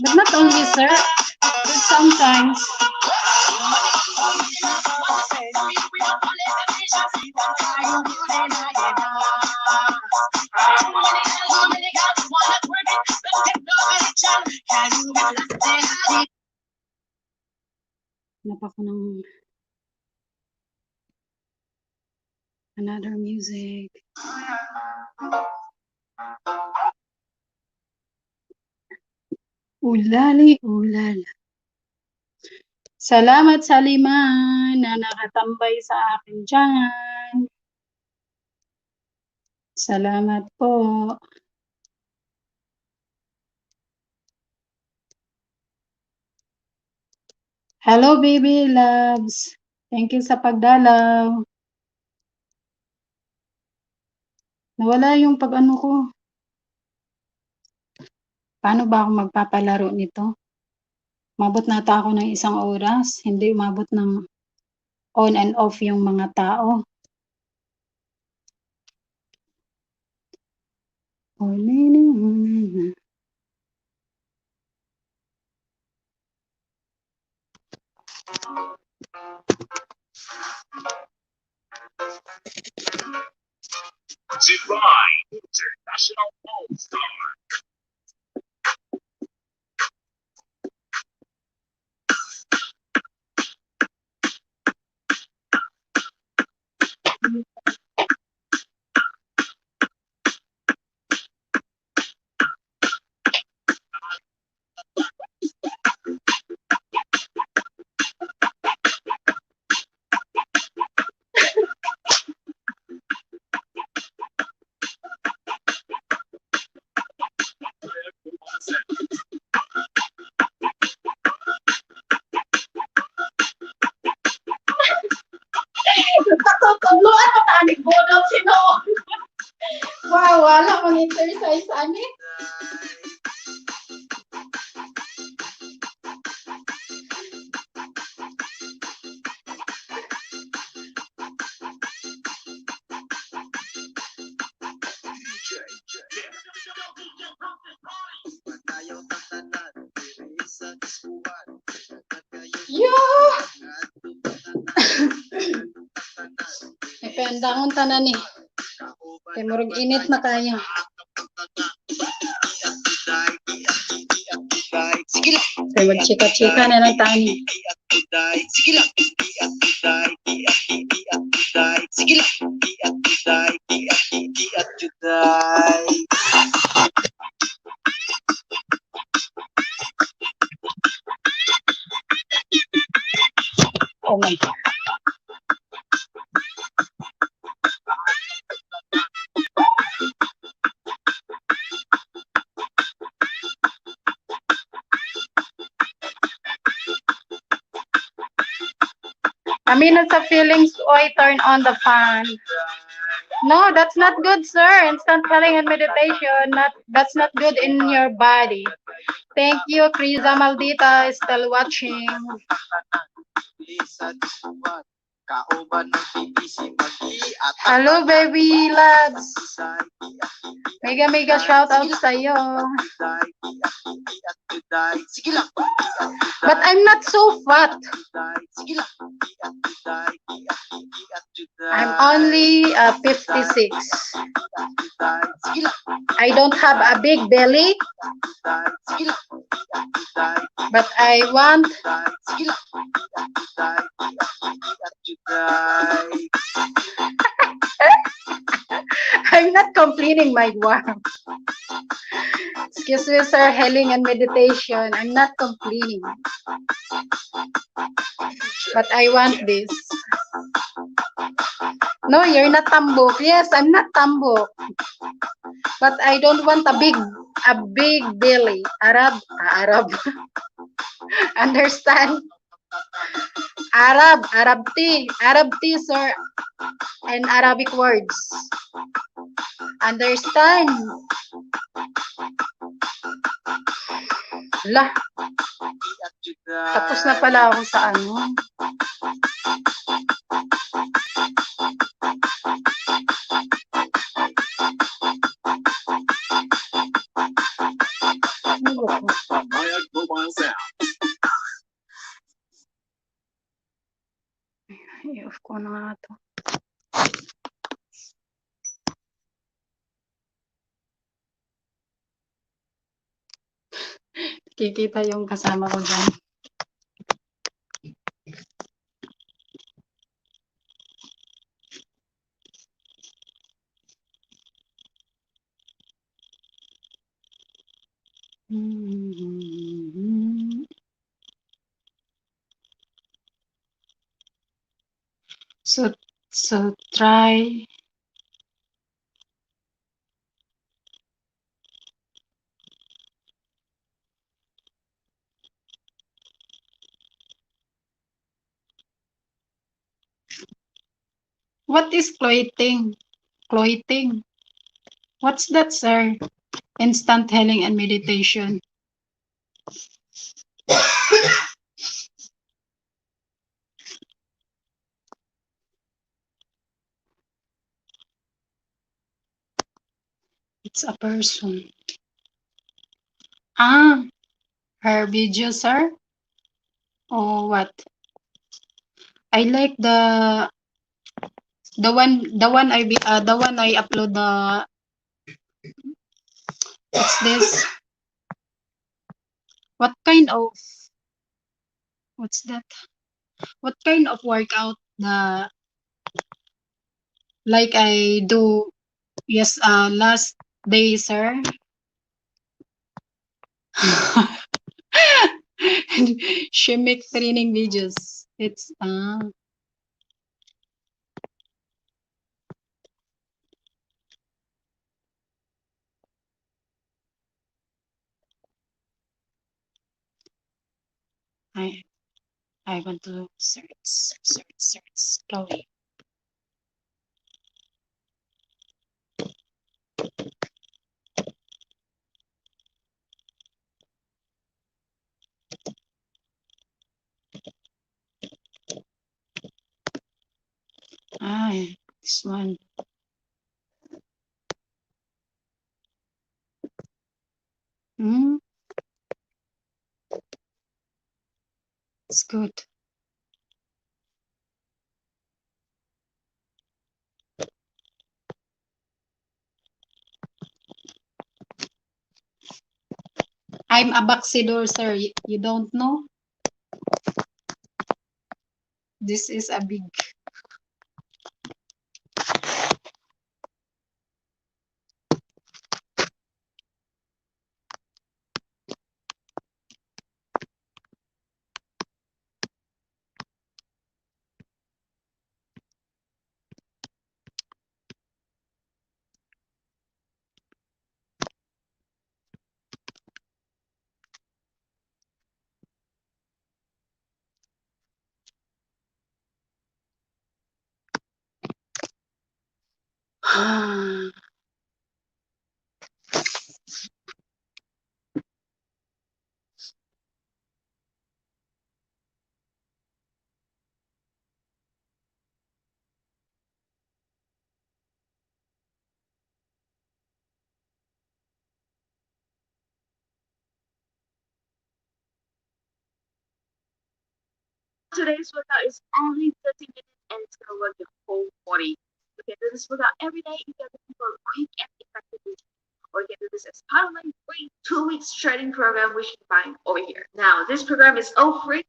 but not always, sir. But sometimes. Hanap ako ng another music. Ulali, ulala. Salamat sa lima na nakatambay sa akin dyan. Salamat po. Hello, baby loves. Thank you sa pagdalaw. Nawala yung pag-ano ko. Paano ba ako magpapalaro nito? Umabot na ata ako ng isang oras. Hindi umabot ng on and off yung mga tao. Dubai International All-Star. Nagtatutudloan pa tanig bonal sino. Wow, wala man exercise ani. Yo! May pendangon tanan ni. Kay murag init na kayo. Sige lang. So, magchika-chika na lang tayo. Sige lang. Sige lang. Juday. Oh my God. Kami na sa feelings, oy, turn on the fan. No, that's not good, sir. Instant healing and meditation, not that's not good in your body. Thank you, Kriza Maldita, is still watching. Hello, baby loves. Mega mega shout out sa'yo. But I'm not so fat. I'm only 56. I don't have a big belly, but I want I'm not complaining, my worm. Excuse me, sir, healing and meditation. I'm not complaining. But I want this. No, you're not tambok. Yes, I'm not tambok. But I don't want a big belly. Arab, Arab. Understand? Arab, Arab tea, sir, and Arabic words. Understand? La. Tapos na pala ako sa ano. I-off ko na nga to. Kikita yung kasama ko dyan. So try What is cloying? Cloying. What's that, sir? Instant healing and meditation. It's a person. Ah, her video, sir? Or what? I like the one I upload the, what's this? What kind of, what's that? What kind of workout the, like I do, yes, last day, sir. She make training videos. It's I want to search, Chloe. Ah, this one. It's good. I'm a boxador, sir. You don't know? This is a big. Today's workout is only 30 minutes and it's gonna work your whole body. You can do this workout every day if you're looking for a quick and effective routine. Or you can do this as part of my free 2 weeks training program, which you can find over here. Now, this program is all free.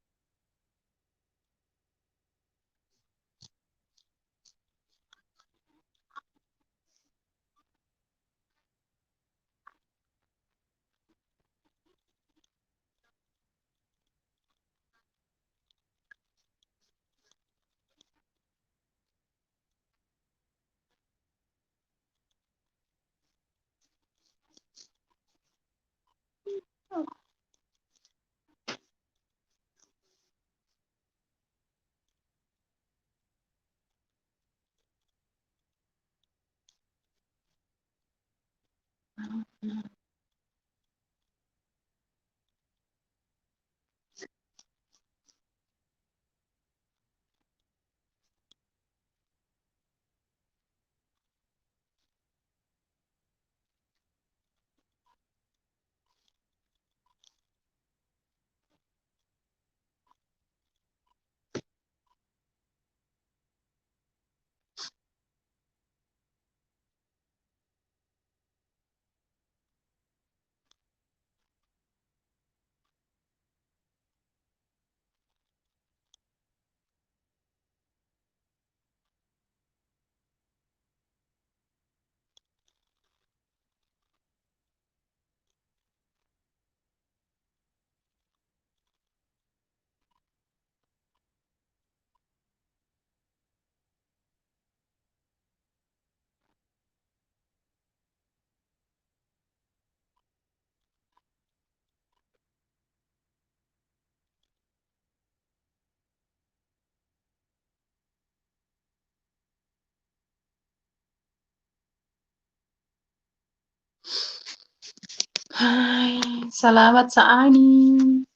Ay, salamat sa ani.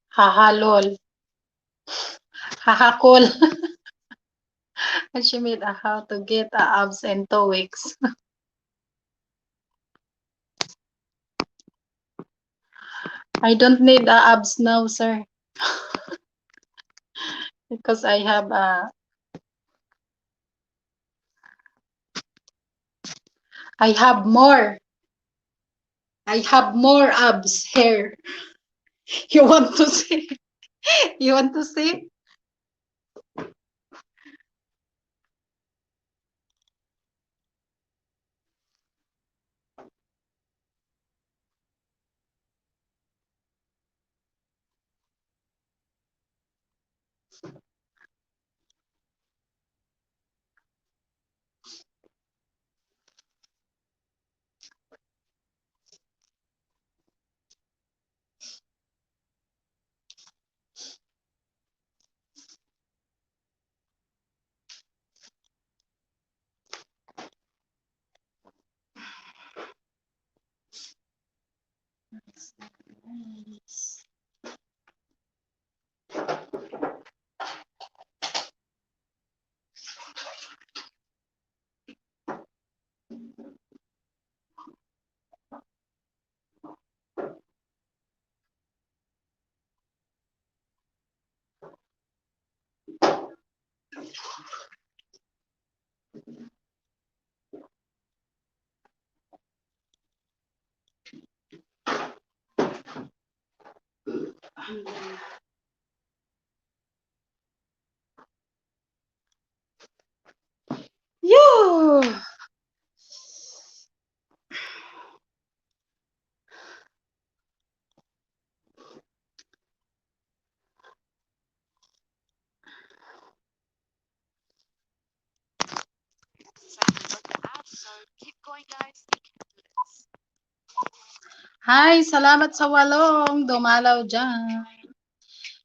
Haha, lol. Haha, cool. And she made a how to get a abs in 2 weeks. I don't need a abs now, sir. Because I have more. I have more abs here. You want to see? You want to see? Nice. Yo! Hi, salamat sa walong dumalaw dyan.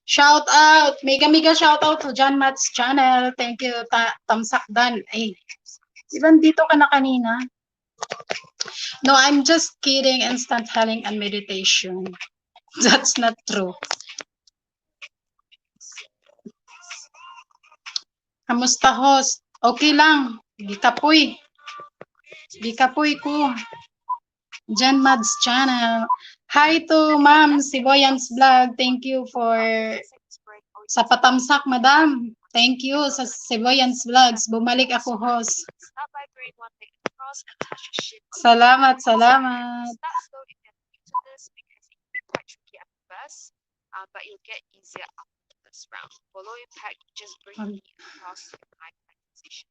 Shout out, mega mega shout out to John Matt's channel. Thank you, Tamsak Dan. Ay, di ba dito ka na kanina? No, I'm just kidding. Instant healing and meditation. That's not true. Kamusta, host? Okay lang. Gikapoy. Gikapoy ko. Jen Mads channel. Hi to Ma'am Siboyans Vlog. Thank you for sa patamsak, madam. Thank you sa Siboyans Vlogs. Bumalik ako, host. Salamat, salamat. But you'll get easier after this round. Follow impact, just bring the knee across to high plank position.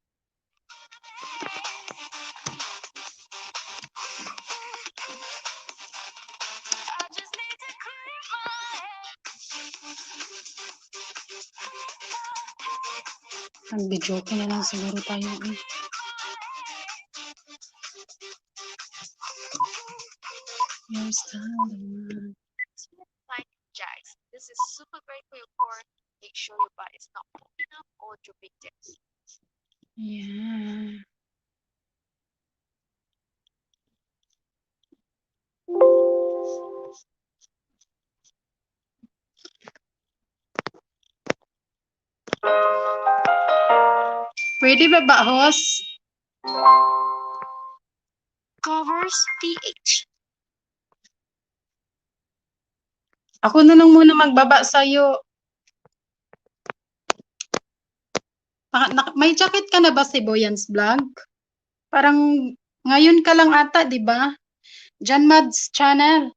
Nag-joke na lang siguro tayo. Eh. Your style. Plank jacks. This is super great for your core. Make sure your butt is not popping up or dropping down. Yeah. Pwede ba ba, host? Covers PH. Ako na lang muna magbaba sa'yo. May jacket ka na ba si Boyan's Vlog? Parang ngayon ka lang ata, di ba? Jan Mads Channel.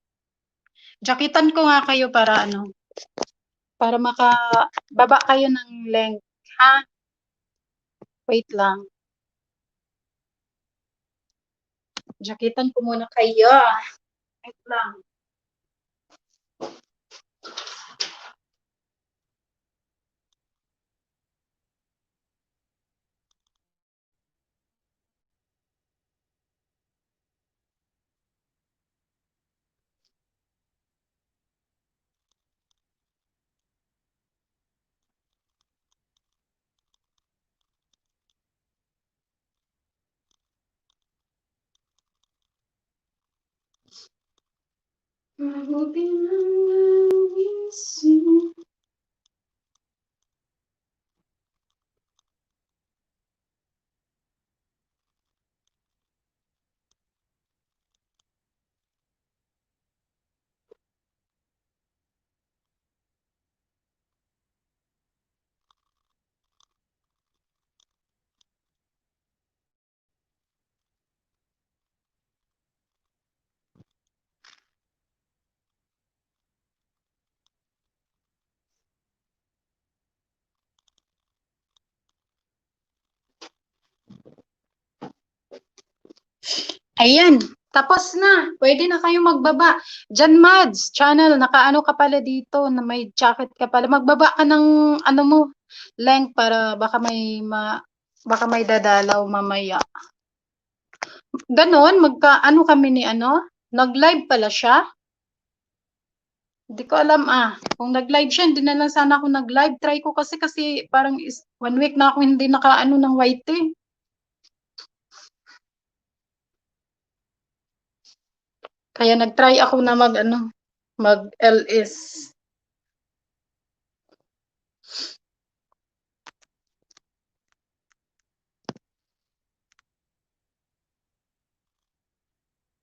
Jacketan ko nga kayo para ano, para makababa kayo ng link, ha? Wait lang. Jacketan ko muna kayo. Wait lang. Mabuti na nagising. Ayan, tapos na. Pwede na kayong magbaba. Jan Mads Channel, nakaano ka pala dito, na may jacket ka pala. Magbaba ka ng ano mo, length para baka may dadalaw mamaya. Ganon, magka ano kami ni ano? Nag-live pala siya. Hindi ko alam ah. Kung nag-live siya, hindi na lang sana ako nag-live. Try ko kasi parang 1 week na ako hindi nakaano ng YT. Kaya nag-try ako na mag-LS.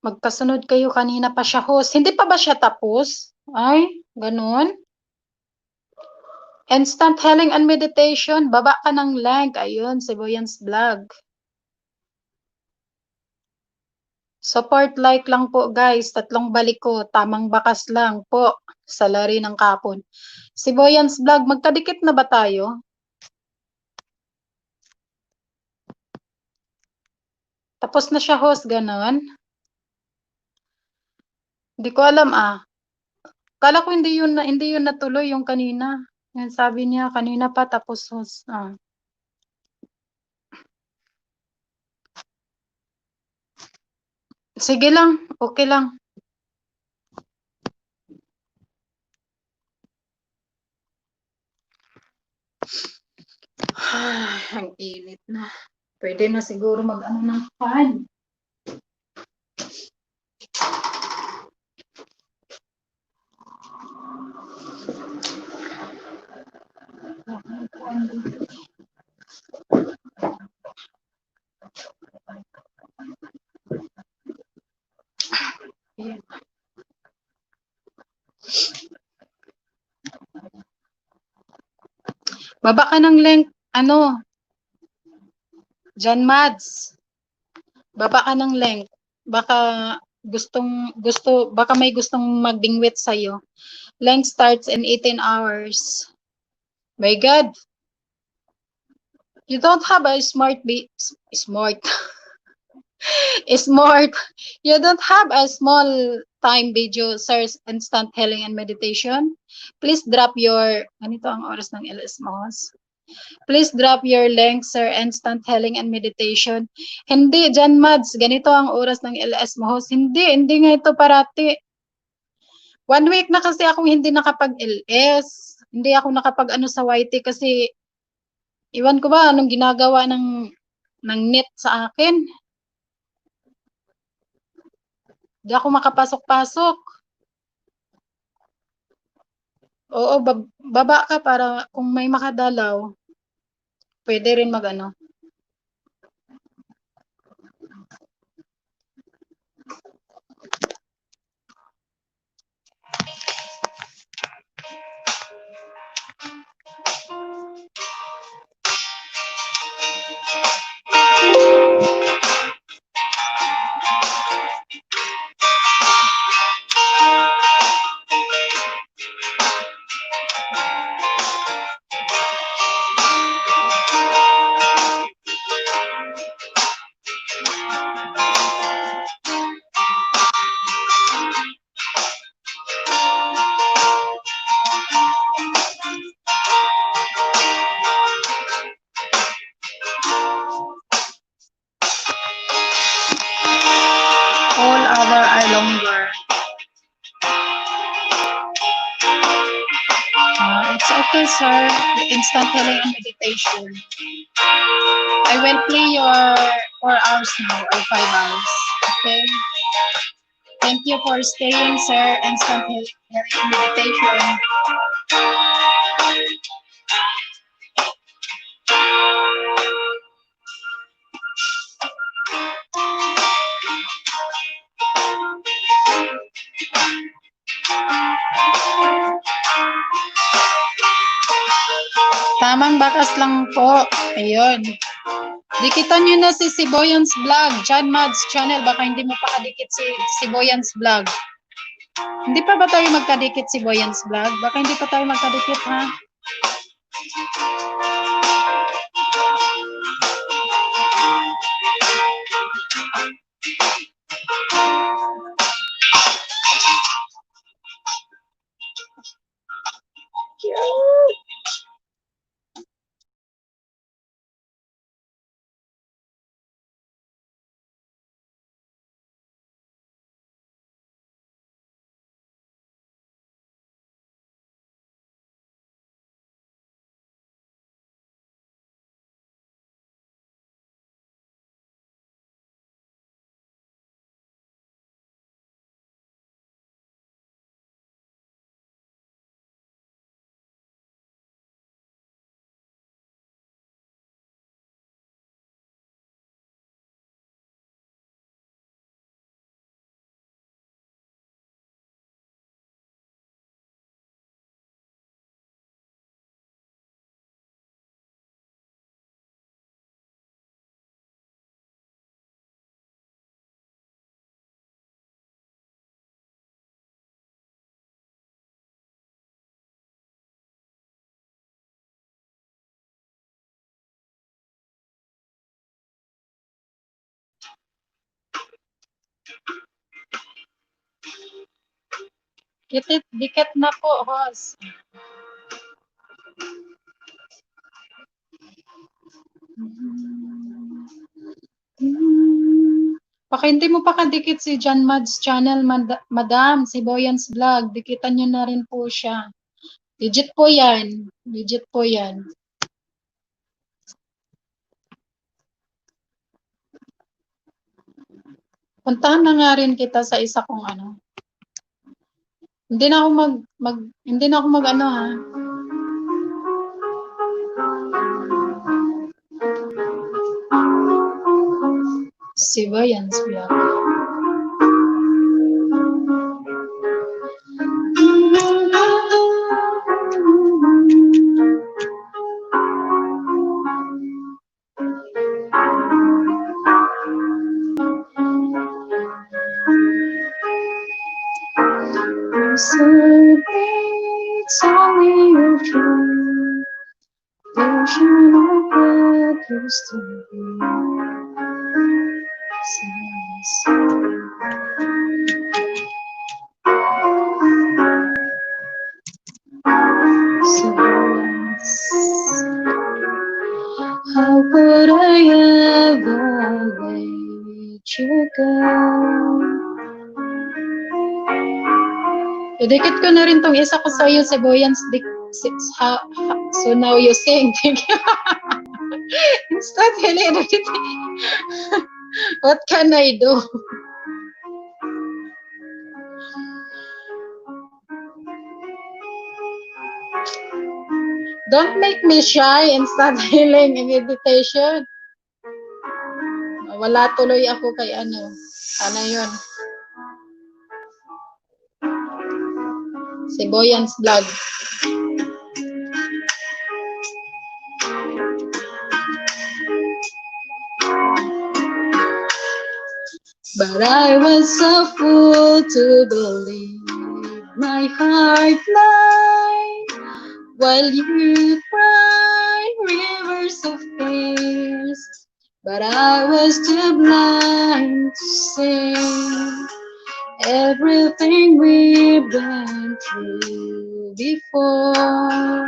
Magkasunod kayo, kanina pa siya host. Hindi pa ba siya tapos? Ay, ganun. Instant healing and meditation. Baba ka ng link. Ayun, si Boyan's Vlog. Support like lang po, guys. Tatlong balik ko. Tamang bakas lang po. Salary ng kapon. Si Boyans Vlog, magkadikit na ba tayo? Tapos na siya, host, ganon? Hindi ko alam ah. Kala ko hindi yun natuloy yung kanina. Yan sabi niya kanina pa tapos, host. Ah. Sige lang, okay lang. Ay, ang init na. Pwede na siguro mag-ano ng fan. Ayan. Baba ka ng link, ano, John Mads. Baba ka ng link. Baka gustong gusto baka may gustong magbingwit sa iyo. Link starts in 18 hours. My God. You don't have a smart be smart smart. You don't have a small time video, sir, instant healing and meditation. Please drop your, ganito ang oras ng LS mo. Please drop your link, sir, instant healing and meditation. Hindi, John Mads, ganito ang oras ng LS mo. Hindi, hindi nga ito parati. One week na kasi akong hindi nakapag-LS. Hindi ako nakapag-ano sa YT kasi iwan ko ba anong ginagawa ng net sa akin. Hindi ako makapasok-pasok. Oo, baba ka para kung may makadalaw, pwede rin mag-ano. All other are longer. It's okay, sir. The instant healing and meditation. I will play your 4 hours now or 5 hours. Okay? Thank you for staying, sir. Instant healing and meditation. Tamang bakas lang po. Ayun. Dikitan nyo na si Siboyans Vlog, John Mads Channel. Baka hindi mo pa kadikit si Siboyans Vlog. Hindi pa ba tayo magkadikit, si Boyans Vlog? Baka hindi pa tayo magkadikit, ha? Cute! Dikit, dikit na po, host. Baka hindi mo pa kadikit si John Mads channel, madam, si Boyan's Vlog. Dikitan nyo na rin po siya. Legit po yan. Legit po yan. Puntahan na nga rin kita sa isa kong ano. Hindi na ako mag, mag hindi na ako mag ano ha. Si Boyan's Vlog. It's only a dream, vision of what used to be. Silence. How could I ever let you go? Idikit ko na rin tong isa ko sa iyo, si Boyan's Dik, si, ha, ha, so now you sing. Instead, everything. What can I do? Don't make me shy and start healing and meditation. Wala tuloy ako kay ano. Ano yun? Si Boyan's Vlog. But I was a fool to believe my heart lied while you cried rivers of tears. But I was too blind to see everything we went through before.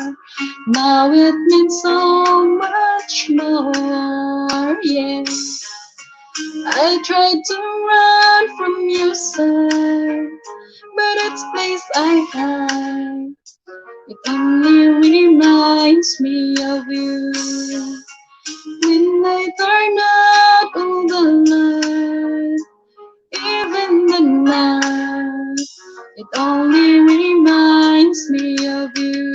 Now it means so much more, yeah. I tried to run from your side, but it's place I hide. It only reminds me of you. When I turn out all the lights, even the night, it only reminds me of you.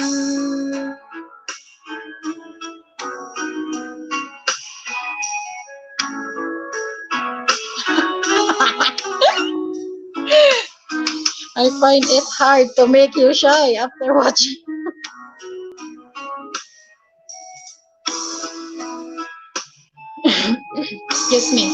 I find it hard to make you shy after watching. Excuse me.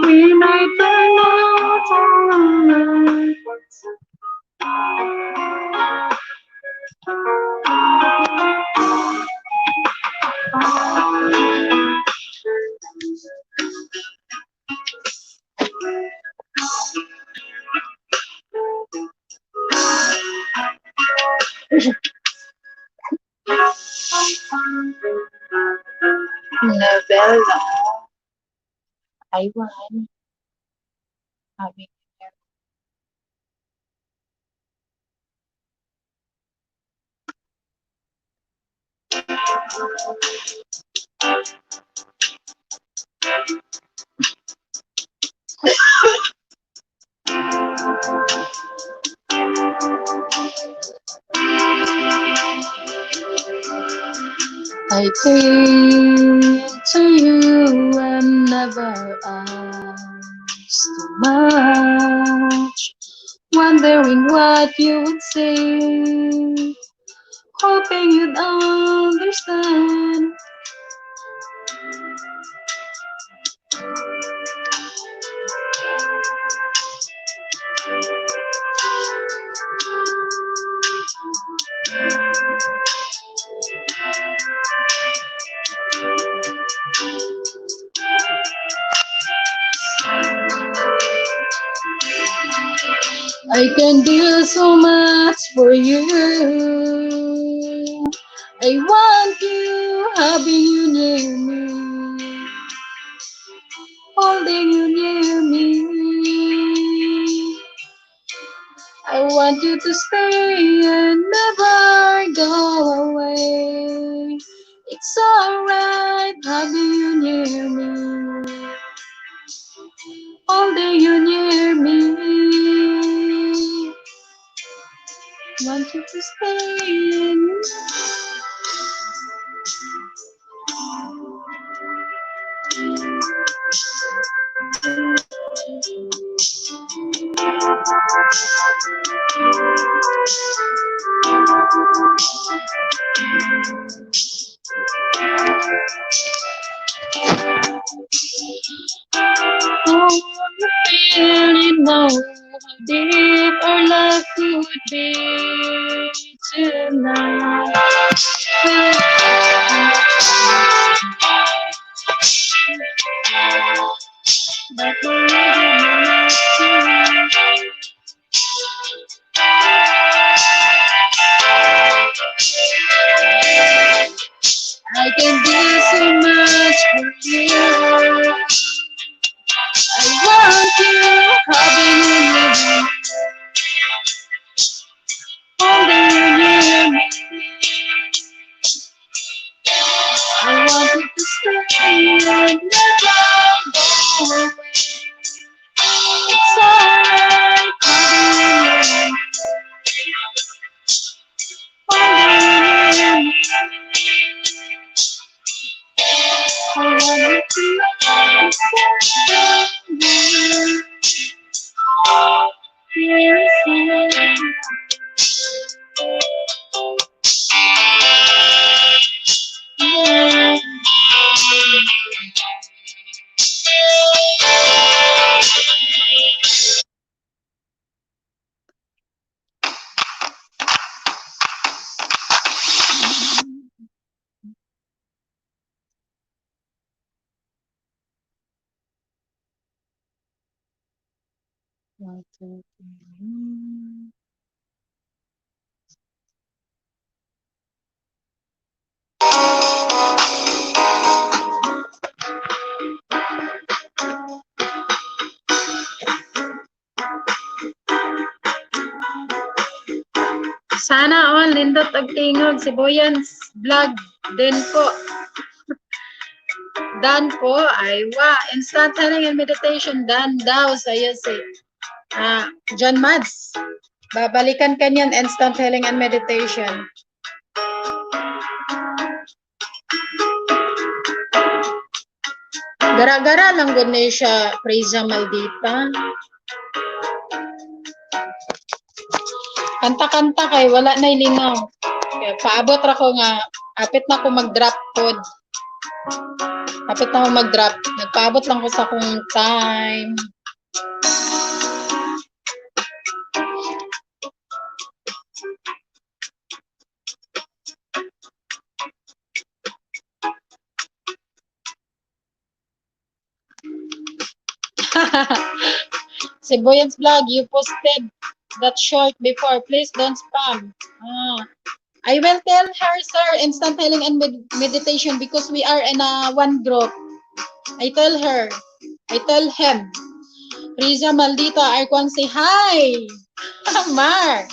When I turn out all the lights, Novella, Taiwan, sabi. I came to you and never asked too much, wondering what you would say, hoping you'd understand. I can do so much for you. I want you, having you near me, holding you near me. I want you to stay and never go away. It's alright having you near me, holding you near me. Want you to stay and Oh, I really know how deep our love could be tonight. But we're I can do so much for you. I want you, having you near me, holding you near me. I want you to stay and never go away. It's alright, having you near me, holding you near me. I want you to love me. Yes, yes. Sana all nindot og tingog si Boyan's vlog din po. Dan po ay wa instant healing and meditation dan daw sa iyo si John Mads. Babalikan kanyan instant healing and meditation. Gara-gara lang gud ni siya Preza Maldita. Kanta-kanta kay wala na lingaw. Kaya paabot ra ko nga apit na ko mag-drop pod. Apit na ko mag-drop. Nagpaabot lang ko sa akong time. Si Boyan's vlog, you posted that short before. Please don't spam. I will tell her, sir, instant healing and meditation because we are in a one group. I tell her. I tell him. Riza Maldita, I can say hi. Mar.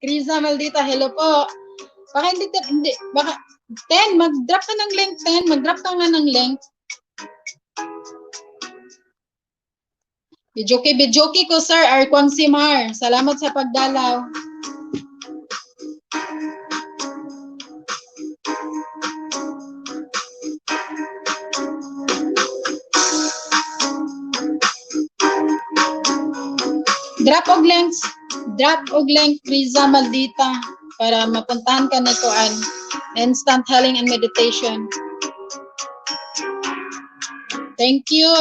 Riza Maldita, hello po. Baka hindi, hindi, baka, 10, mag-drop ka ng link, 10. Mag-drop ka nga ng link. Bijoki, bijoki ko, sir. Arkwang Simar. Salamat sa pagdalaw. Drop og links. Drop og link, Riza Maldita, para mapuntahan ka ni Kuan. Instant Healing and Meditation. Thank you.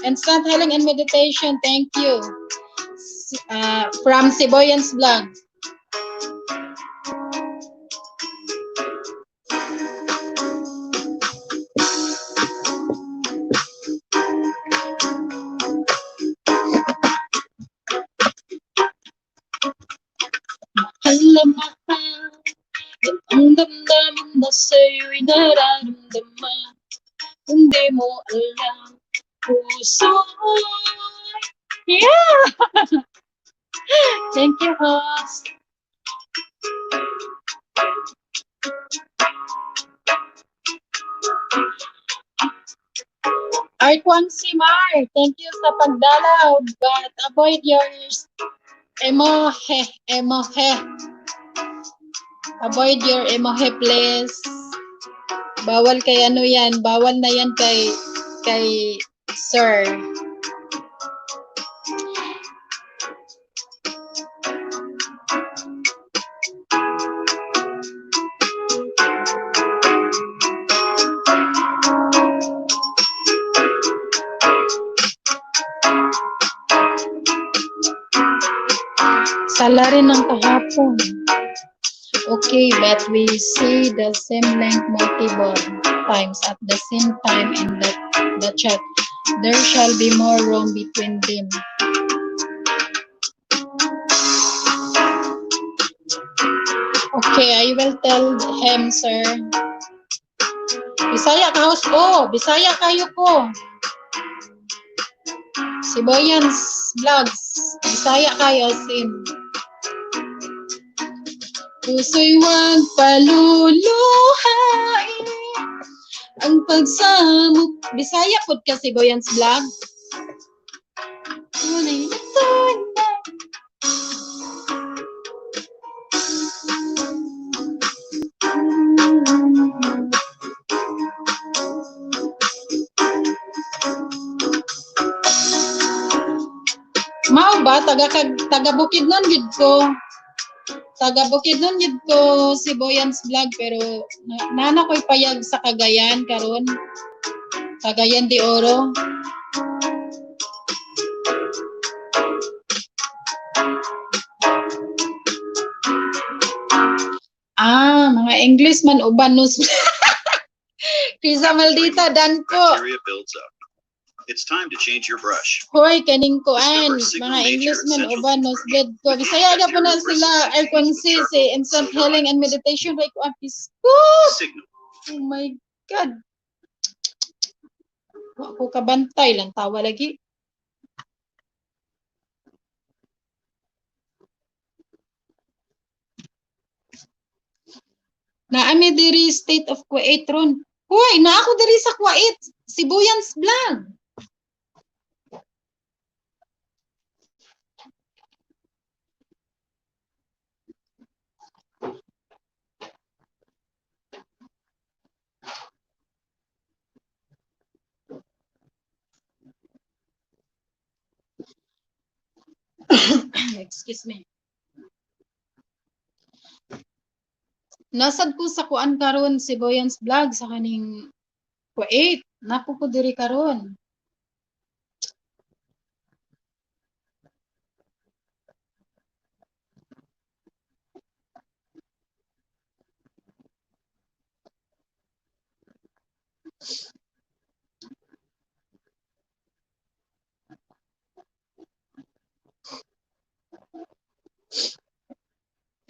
Instant Healing and Meditation. Thank you. From Siboyan's Vlog. Mahal na mahal, ang damdamin na sa'yo'y nararamdaman. Hindi mo alam, puso. Yeah! Thank you, host. Arkwang Simar, thank you sa pagdalaw, but avoid your emohe, emohe. Avoid your emohe, please. Bawal kay ano yan, bawal na yan kay sir. Sala rin ng kahapon. Okay, but we see the same link multiple times at the same time in the chat. There shall be more room between them. Okay, I will tell him, sir. Bisaya ka, host. Oh, Bisaya kayo ko. Si Boyan's Vlogs. Bisaya kayo, sin. Puso'y huwag paluluhain ang pagsamok. Bisaya pod ka si Boyan's Vlog. Tunay na tunay. Mao ba taga Bukidnon gid ko. Taga Bukidnon gid ko si Boyan's Vlog, pero nana ko'y payag sa Cagayan karon. Cagayan de Oro. Ah, mga English man uban nos. Krisa Maldita, dan po. Bacteria builds up. It's time to change your brush. Hoy, kaning kuan, mga English man uban nos bed ko. Bisaya na po na sila ay si Instant Healing and Meditation kay kuan pisko. Signal. Oh my God. Wa ko kabantay lang tawa lagi. Naami diri State of Kuwait ron. Hoy, na ako diri sa Kuwait, Sibuyan's Vlog. Excuse me. Nasad ko sa kuan karon si Boyan's Vlog sa kaning Kuwait. Napo ko diri karon.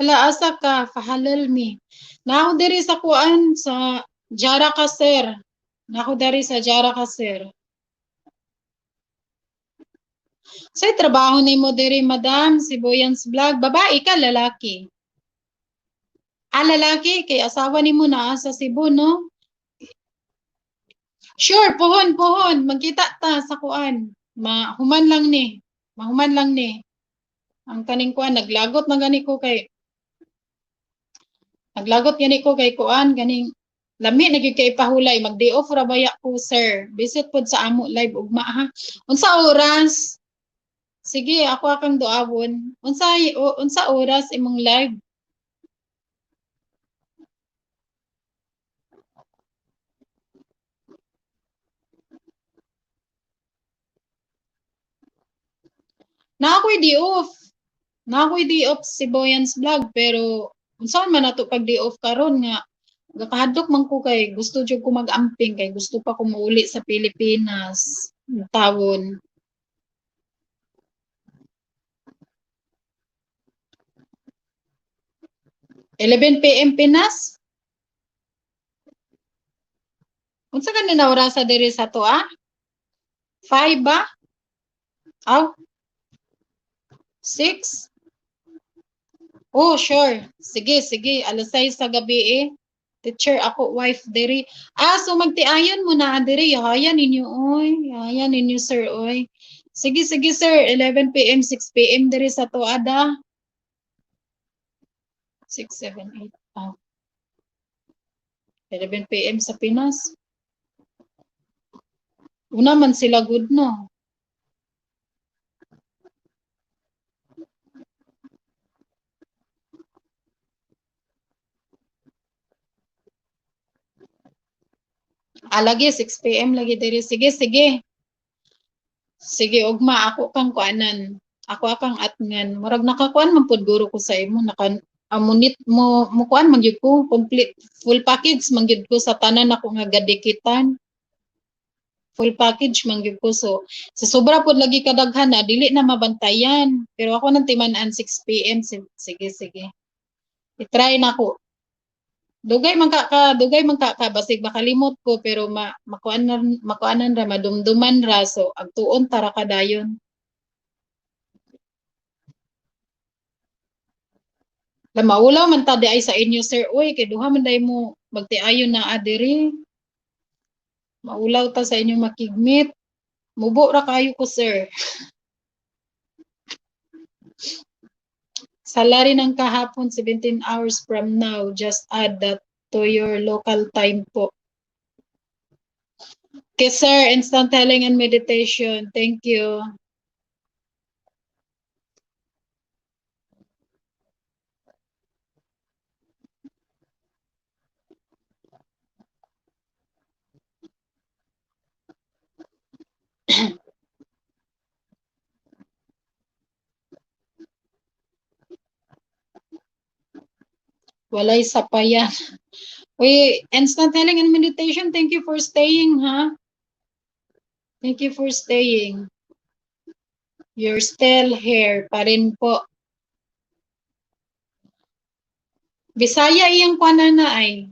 Hala, asa ka? Fahalal mi. Nako diri sa kuan sa Jara ka, sir. Nako diri sa Jara ka, sir. Say trabaho nimo diri, madam, si Boyan's Vlog. Babae ka, lalaki? Ah, lalaki, kay asawa nimo naa sa Cebu, no? Sure, pohon, pohon. Magkita ta sa kuan. Mahuman lang ni. Mahuman lang ni. Ang kaning kuan, naglagot na gani ko kay naglagot gani ko kay kuan ganing lami na gyud kay pahulay, mag day off ra baya ko, sir. Visit pod sa amo live ugma ha. Unsa oras? Sige, ako akang duawon. Unsa unsa oras imong live? Na ako'y day off. Na ako'y day off si Boyan's Vlog, pero unsaon man nato pag day off karon nga gakahadlok man ko kay gusto jud ko mag-amping kay gusto pa ko muuli sa Pilipinas tawon. 11 p.m. Pinas? Unsa gani na orasa diri sa ato ah? 5 ba? Aw? 6? Oh, sure. Sige, sige. Alas 6 sa gabi eh. Teacher, ako wife diri. Ah, so magtiayon mo na diri. Haya ninyo, oy. Haya ninyo, sir, oy. Sige, sige, sir. 11 p.m., 6 p.m. diri sa tuada. 6, 7, 8. Oh. 11 p.m. sa Pinas. Una man sila good, no? Ah, lagi, 6 p.m. lagi diri. Sige, sige. Sige, ugma, ako kang kuanan. Ako akang atngan. Murag nakakuan man pud guro ko sa imo. Naka, amunit mo, mo kuan man gyud ko. Complete, full package man gyud ko sa tanan ako nga gadikitan. Full package man gyud ko. So, sa sobra pud lagi kadaghan na, dili na mabantayan. Pero ako nang timan-an 6 p.m. Sige, sige. I-try na ko. Dugay man ka, dugay man ka, basig makalimot ko pero ma makuanan makuanan ra, madumduman ra, so agtuon tara ka dayon. La maulaw man ta di ay sa inyo, sir, uy, kay duha man day mo magtiayon na diri. Maulaw ta sa inyo makigmit. Mubo ra kayo ko, sir. Salary ng kahapon 17 hours from now. Just add that to your local time po. Okay, sir, instant healing and meditation. Thank you. Walay sapayan. Uy, instant healing and meditation, thank you for staying, ha? Thank you for staying. You're still here pa rin po. Bisaya iyang kuana ay.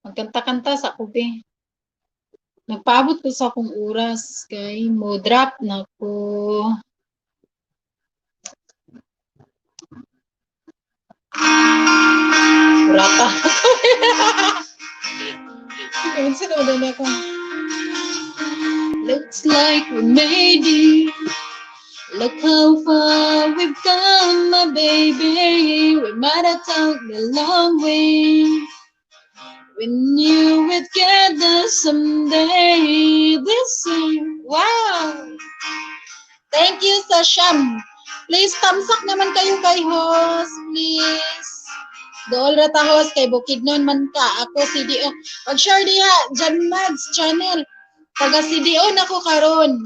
Magkanta-kanta sa kubi. Nagpaabot ko sa akong oras kay mo drop na ko. Urata. Unsa naman na ako? Looks like we made it. Look how far we've come, my baby. We might have took the long way. We knew we'd get there someday. This year. Wow! Thank you sa Sham. Please, tamsak naman kayo kay host. Please. Dool ra ta, host, kay Bukidnon man ka. Ako CDO. Pag-share diha, Jan Mads channel. Taga CDO na ko karon.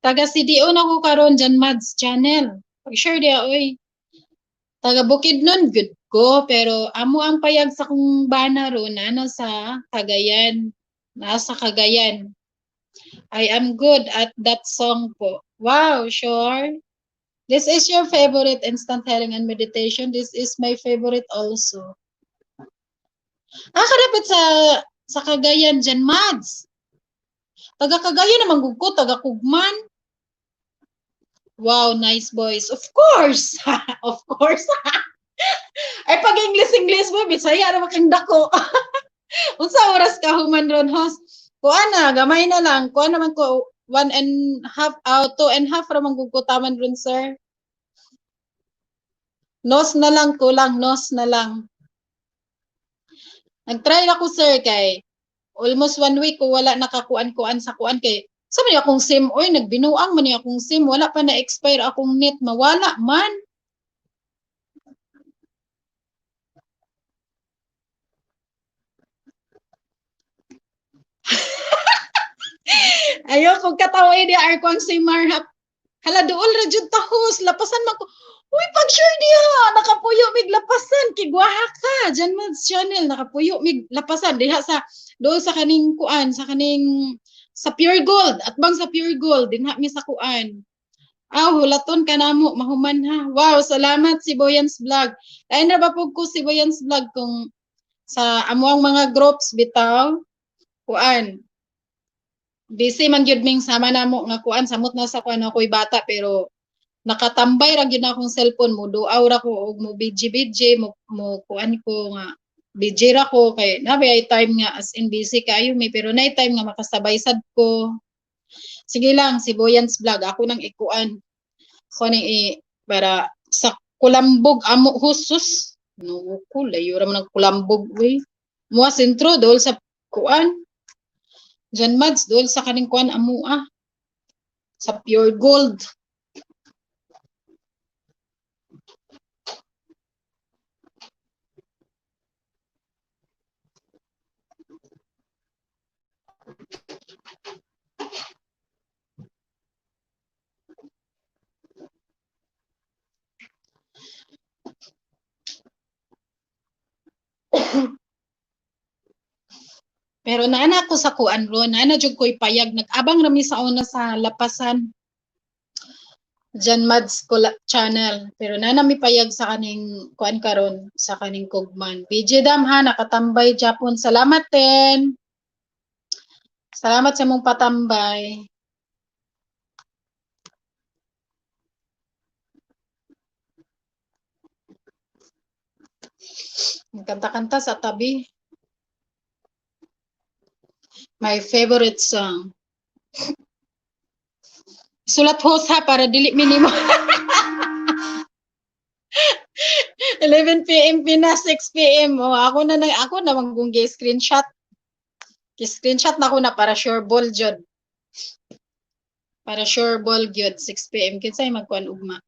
Taga CDO na ko karon, Jan Mads channel. Pag-share diha oy. Taga Bukidnon good ko pero amo ang payag sa kong bana ron ano sa Cagayan. Nasa Cagayan. I am good at that song po. Wow, sure. This is your favorite instant healing and meditation. This is my favorite also. Ah, karapit sa Cagayan dyan, Mads. Taga Cagayan naman gud ko, taga Kugman. Wow, nice voice. Of course. Of course. Ay, pag English-English mo, Bisaya naman kang dako. Unsa oras ka human ron, host? Kuan na, gamay na lang. Kuan naman ko, 1.5, 2.5 ra man gud ko taman ron, sir. Nos na lang, kulang, nos na lang. Nag-try ako, sir, kay almost one week ko wala nakakuan-kuan sa kuan kay sa man akong SIM, oy, nagbinuang man akong SIM, wala pa na-expire akong net, mawala man. Ayoko katawa ni ar ko ang si Marhap. Hala duol ra jud ta host, lapasan man ko. Uy, pag sure diha, nakapuyo mig lapasan kigwaha ka. Jan Mads Channel nakapuyo mig lapasan diha sa dool sa kaning kuan, sa kaning sa Pure Gold, at bang sa Pure Gold dinha mi sa kuan. Aw, hulaton ka namo mahuman ha. Wow, salamat si Boyans Vlog. Lain ra ba pug ko si Boyans Vlog kung sa amuang mga groups bitaw kuan. Busy man gyud ming sama namo nga kuan, samot na sa kuan ako'y bata pero nakatambay ra gyud na akong cellphone mo duaw ra ko og mo BG mo, mo kuan ko nga BG ra ko kay nabi ay time nga as in busy kaayo mi pero nay time nga makasabay sad ko. Sige lang si Boyans Vlog ako nang ikuan. Ako nang i para sa kulambog amo husus. No ko layo ra man ang kulambog uy. Mua sentro dol sa kuan. Jan Mads dol sa kaning kuan amua sa Pure Gold. Pero naana ko sa kuan ron, naana jud ko'y payag, nag-abang rami sa una sa lapasan. Jan Mads Channel. Pero naana mi payag sa kaning kuan karon, sa kaning kugman. BJ Dam ha, nakatambay Japon. Salamat ten. Salamat sa mong patambay. Kanta-kanta sa tabi. My favorite song. Sulat host ha, para dili minimo. 11 PM Pinas, 6 PM. Oh, ako na manggung screenshot. Screenshot na ko na para sure ball jud. Para sure ball gyud 6 PM kinsay magkuan ugma.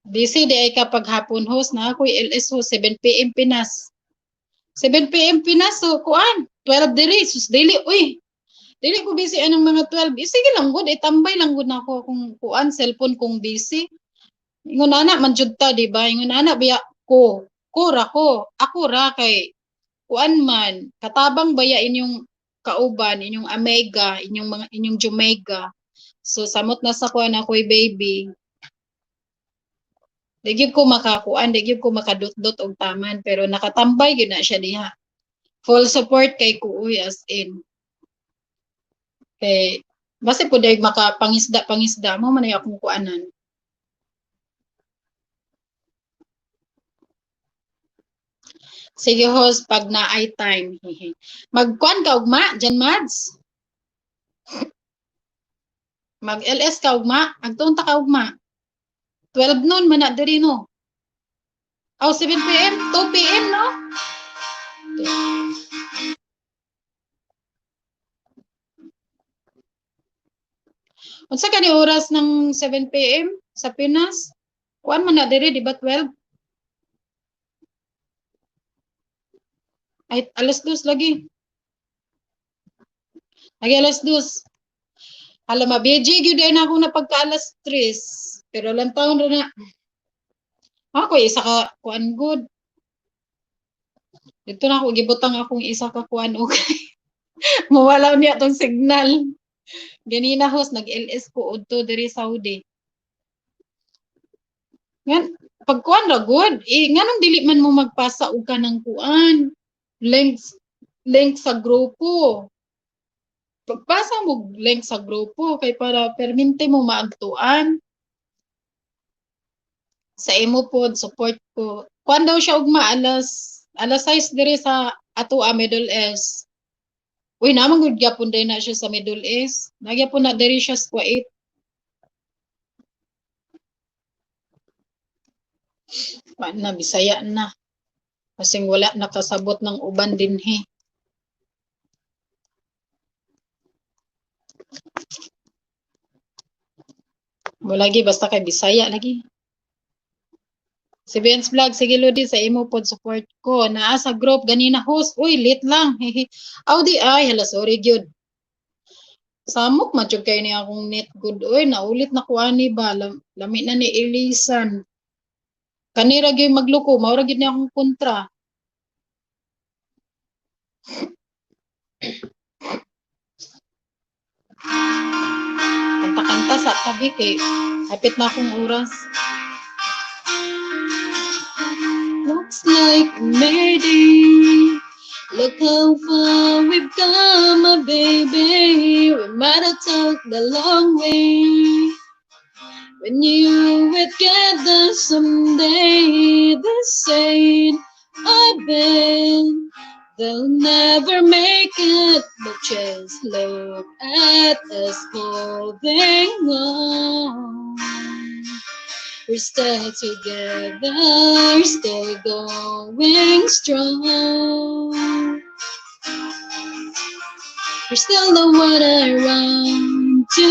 Busy di ay kapag hapon host na ako'y LS host 7 PM Pinas. 7 PM Pinas so kuan 12 diri sus dili uy. Dili ko busy anong mga 12. Eh, sige lang gud, itambay lang gud nako kung kuan cellphone kung busy. Ingon ana man jud ta di ba? Ingon ana biya ko. Ko ra ko. Ako ra kay kuan man katabang baya inyong kauban, inyong Omega, inyong mga inyong Jomega. So samot na sa kuan ako'y baby. Di gyud ko makakuan, di gyud ko makadot-dot og taman pero nakatambay gyud na siya diha. Full support kay kuoy as in. Kay basi po dayeg makapangisda-pangisda mo man ay akong kuanan. Sige host pag naay time. Magkuan ka ugma, Jan Mads? Mag LS ka ugma, agtuon ta ka ugma. 12 noon man na diri no. Aw 7 PM, 2 PM no? Unsa kani oras ng 7 PM sa Pinas? Kuan man na diri di ba 12? Ay alas 2 lagi. Lagi alas 2. Hala ma BG gyud ay na akong napagka alas 3. Pero lang taon ra na. Ako isa ka kuan good. Dito na ako gibutang akong isa ka kuan okay. Mawala niya tong signal. Ganina host nag-LS ko udto diri Saudi. Ngan pagkuan ra gud, eh nganong dili man mo magpasa og kanang kuan links link sa grupo. Pagpasa mo og link sa grupo kay para permente mo maagtuan. Sa imo pod support ko. Kuan daw siya ugma alas 6 diri sa atoa Middle East. Uy, naa man gud gyapon day na siya sa Middle East. Naa gyapon na diri siya sa Kuwait. Kuan na Bisaya na. Kasing wala nakasabot ng uban dinhi. Mo lagi basta kay Bisaya lagi. Si Benz Vlog, sige Lodi, sa imo pod support ko. Naa sa group ganina host. Uy, late lang. Hehe. Aw di ay, hala sorry gyud. Samok man jud kay ni akong net good. Uy, naulit na ko ani ba. Lami na ni Elisan. Kanira gyud magluko, mao ra gyud ni akong kontra. Kanta-kanta sa tabi kay hapit na akong oras. Looks like we made it. Look how far we've come, my baby. We might have took the long way. When you would gather someday, this ain't a been. They'll never make it, but just look at us holding on. We're still together, still going strong. You're still the one I run to,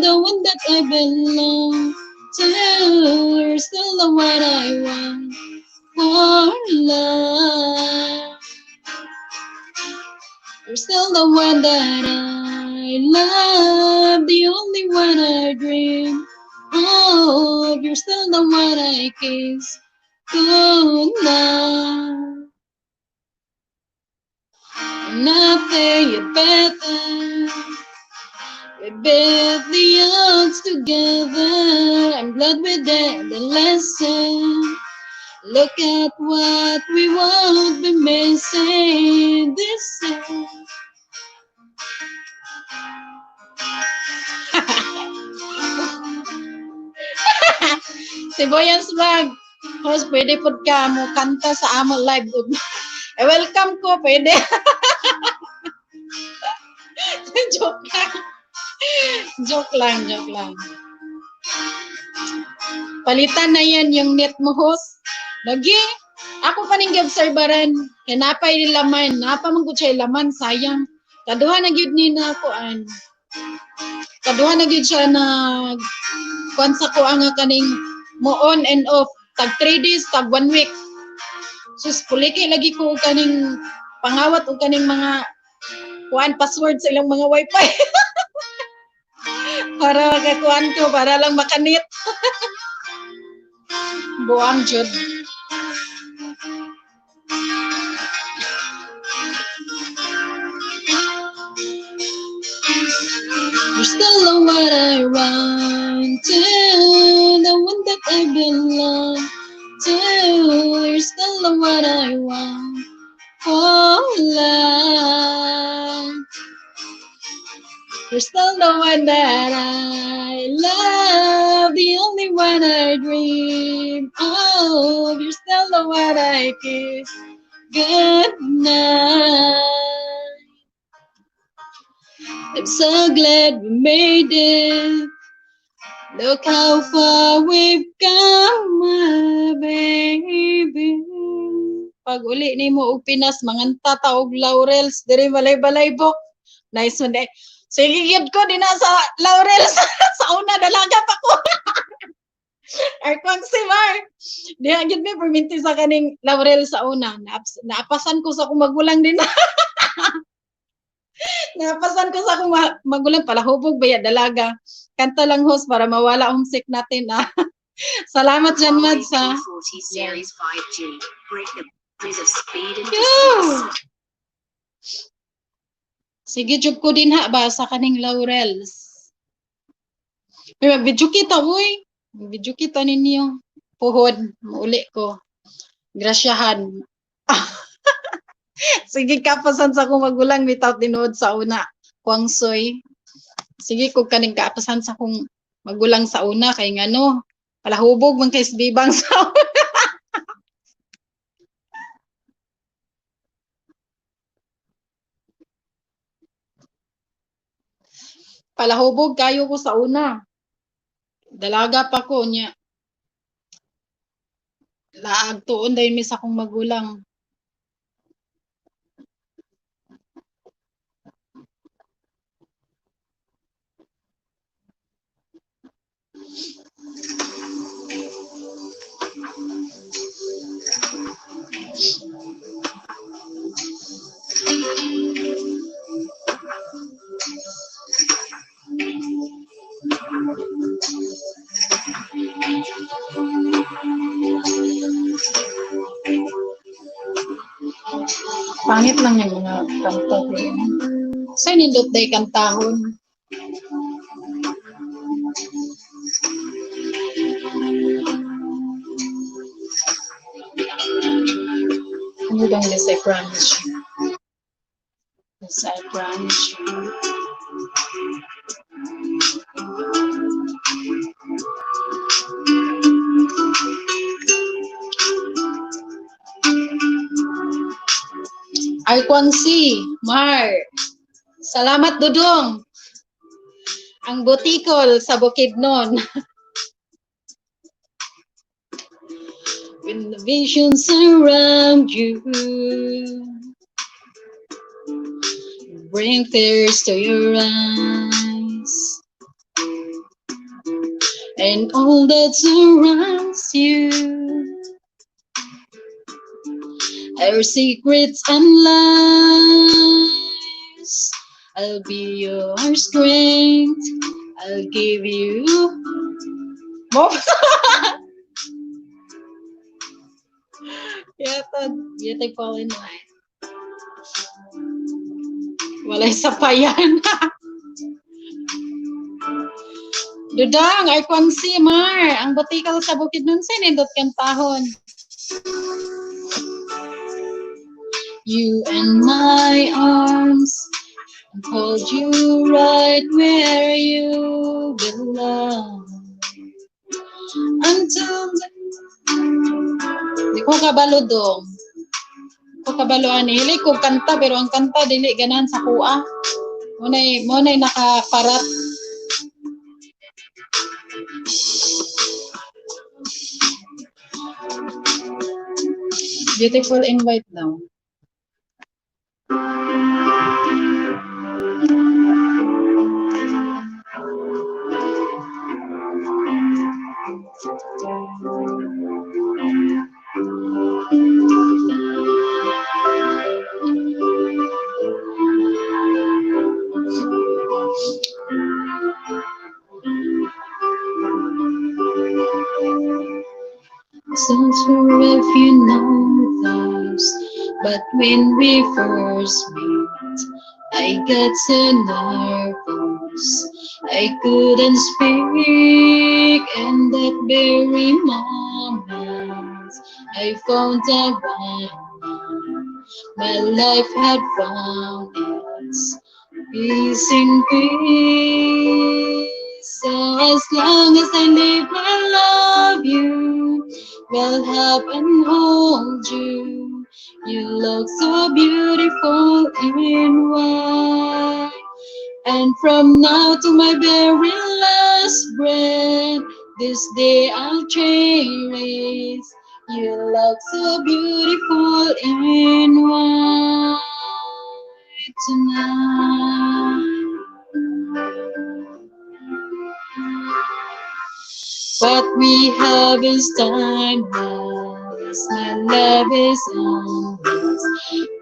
the one that I belong to. You're still the one I want for love. You're still the one that I love, the only one I dream of. You're still the one I kiss goodnight. Nothing better. We beat the odds together. I'm glad we did the lesson. Look at what we won't be missing this time. Si Boyans Vlog, host, pwede pod ka mo kanta sa amo live. Eh, welcome ko, pwede. Joke lang. Joke lang, joke lang. Palitan na yan yung net mo, host. Lagi, ako pa ning gi-obserbaran. Kay napay laman, napa man gud siya laman, sayang. Kaduha na gyud ni na kuan. Kaduha na gyud siya na kuan sa kuan nga kaning mo on and off tag 3 days, tag 1 week. Sus, puliki lagi ko og kaning pangawat og kaning mga kuan password sa ilang mga wifi. Para makakuan ko, para lang makanit. Buang jud. You're still the one I run to, the one that I belong to. You're still the one I want for love. You're still the one that I love, the only one I dream of. You're still the one I kiss good night. I'm so glad we made it. Look how far we've come, my baby. Pag uli nimo og Pinas, manganta ta og laurels diri balay-balay bok. Nice one day. Sige gyud ko dinha sa laurels sa una dalaga pa ko. Ay kwang si Mar. Diha gyud mi perminti sa kaning laurel sa una. Naapasan ko sa akong magulang din. Naapasan ko sa akong magulang pala hubog ba ya dalaga. Kanta lang host para mawala homesick natin ah. Salamat dyan, Huawei Mads, ha. P40 Series 5G. Break the boundaries of speed and Phew! distance. Sige, jud ko din ha ba sa kaning laurels. May mag-video kita, uy. Mag-video kita ninyo. Puhon, muuli ko. Grasyahan. Sige kapasan sa akong magulang bitaw tinuod sa una. Kwangsoy. Sige ko kaning kaapasan sa akong magulang sa una kay ngano palahubog man kay bibang sa una. Palahubog kayo ko sa una. Dalaga pa ko niya. Laag tuon dahil mi sa akong magulang. Pangit lang yung mga kanta ko. Sa nindot day kantahon. Ano bang this I promise you? This I promise you. Arkwang C, Mar. Salamat, Dudong. Ang butikol sa Bukidnon. When the visions surround you, bring tears to your eyes, and all that surrounds you are secrets and lies. I'll be your strength. I'll give you more. Yata, beautiful in white. Walay sapayan. Dudang, Arkwang si Mar, ang botikal sa Bukid nun sinindot kantahon. You and my arms and hold you right where you belong. Until the... Di ko kabalo dong. Ko kabalo ani. Hili ko kanta pero ang kanta dili ganahan sa kuha. Mo nay nakaparat. Beautiful invite daw. So sure if you know those, but when we first met, I got so nervous. I couldn't speak, and that very moment, I found the one. My life had found its peace in peace. So as long as I live, I love you. Will help and hold you. You look so beautiful in white. And from now to my very last breath, this day I'll cherish. You look so beautiful in white tonight. What we have is timeless. My love is endless.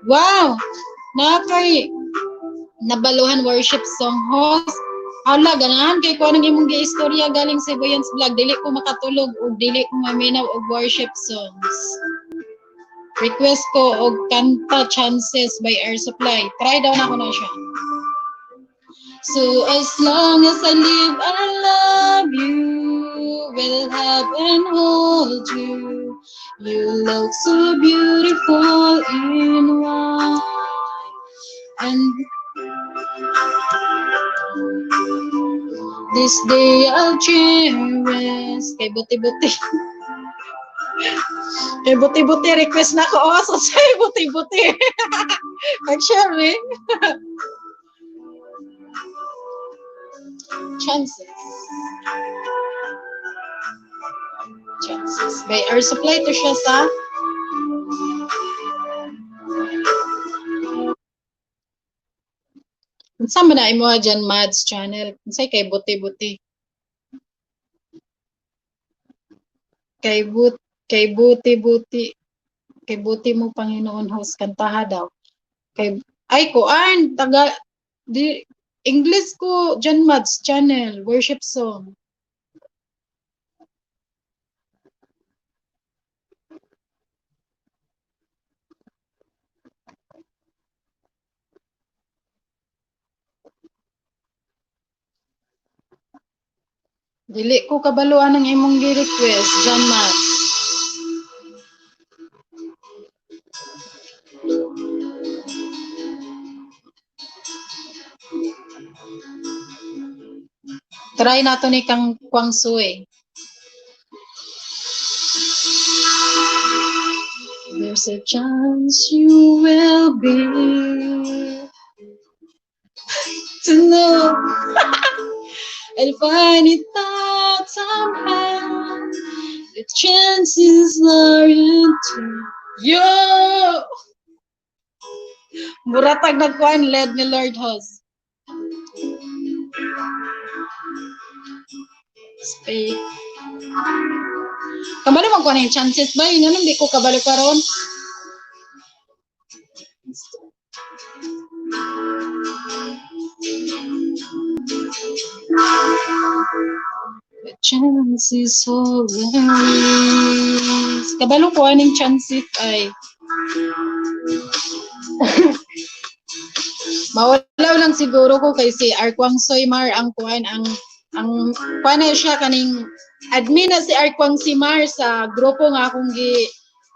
Wow! Nakay nabaluhan worship song host. Hala, ganahan kay ko anong imong giistorya galing sa Boyan's Vlog. Dili ko makatulog ug dili ko maminaw og worship songs. Request ko og kanta Chances by Air Supply. Try daw na ako na siya. So as long as I live, I love you. will have and hold you. You look so beautiful in white. And this day I'll cherish. Kay buti-buti. Kay buti-buti request na ko. Oh, so say buti-buti. Pag-share eh. Chances. Chances. By our supply to siya sa unsa man na imo dyan Mads channel? Unsay kay buti-buti? Kay but kay buti-buti. Kay buti mo Panginoon host kantaha daw. Kay ay kuan taga di English ko John Mads channel worship song. Dili ko kabaluan ang imong gi-request, John Mads. Try nato ni Kang Kwang Sui. There's a chance you will be to know and find it out somehow. The chances are into yo. Muratag nagkuan led ni Lord Host. Speak. Kabalo man ko yung chances ba? Yun anong di ko kabalo karon. The chances always. Kabalo ko aning chances ay. Mawala lang siguro ko kay si Arkwang Soymar ang kuan ang kuan na siya kaning admin na si Arkwang Simar sa grupo nga akong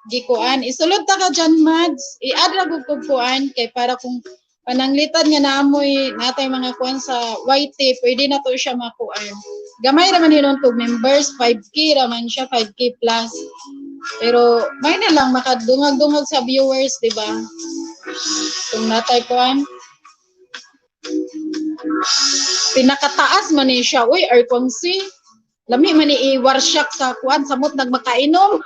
gikuan. Isulod ta ka dyan, Mads. I-add ra gud kog kuan kay para kung pananglitan nga naamoy natay mga kuan sa YT, pwede na to siya makuan. Gamay ra man hinon tog members, 5K ra man siya, 5K plus. Pero may na lang makadungag-dungag sa viewers, di ba? Kung natay kuan. Pinakataas man ni siya, uy, Arkwang si. Lami man ni i-warsyak sa kuan, samot nagmakainom.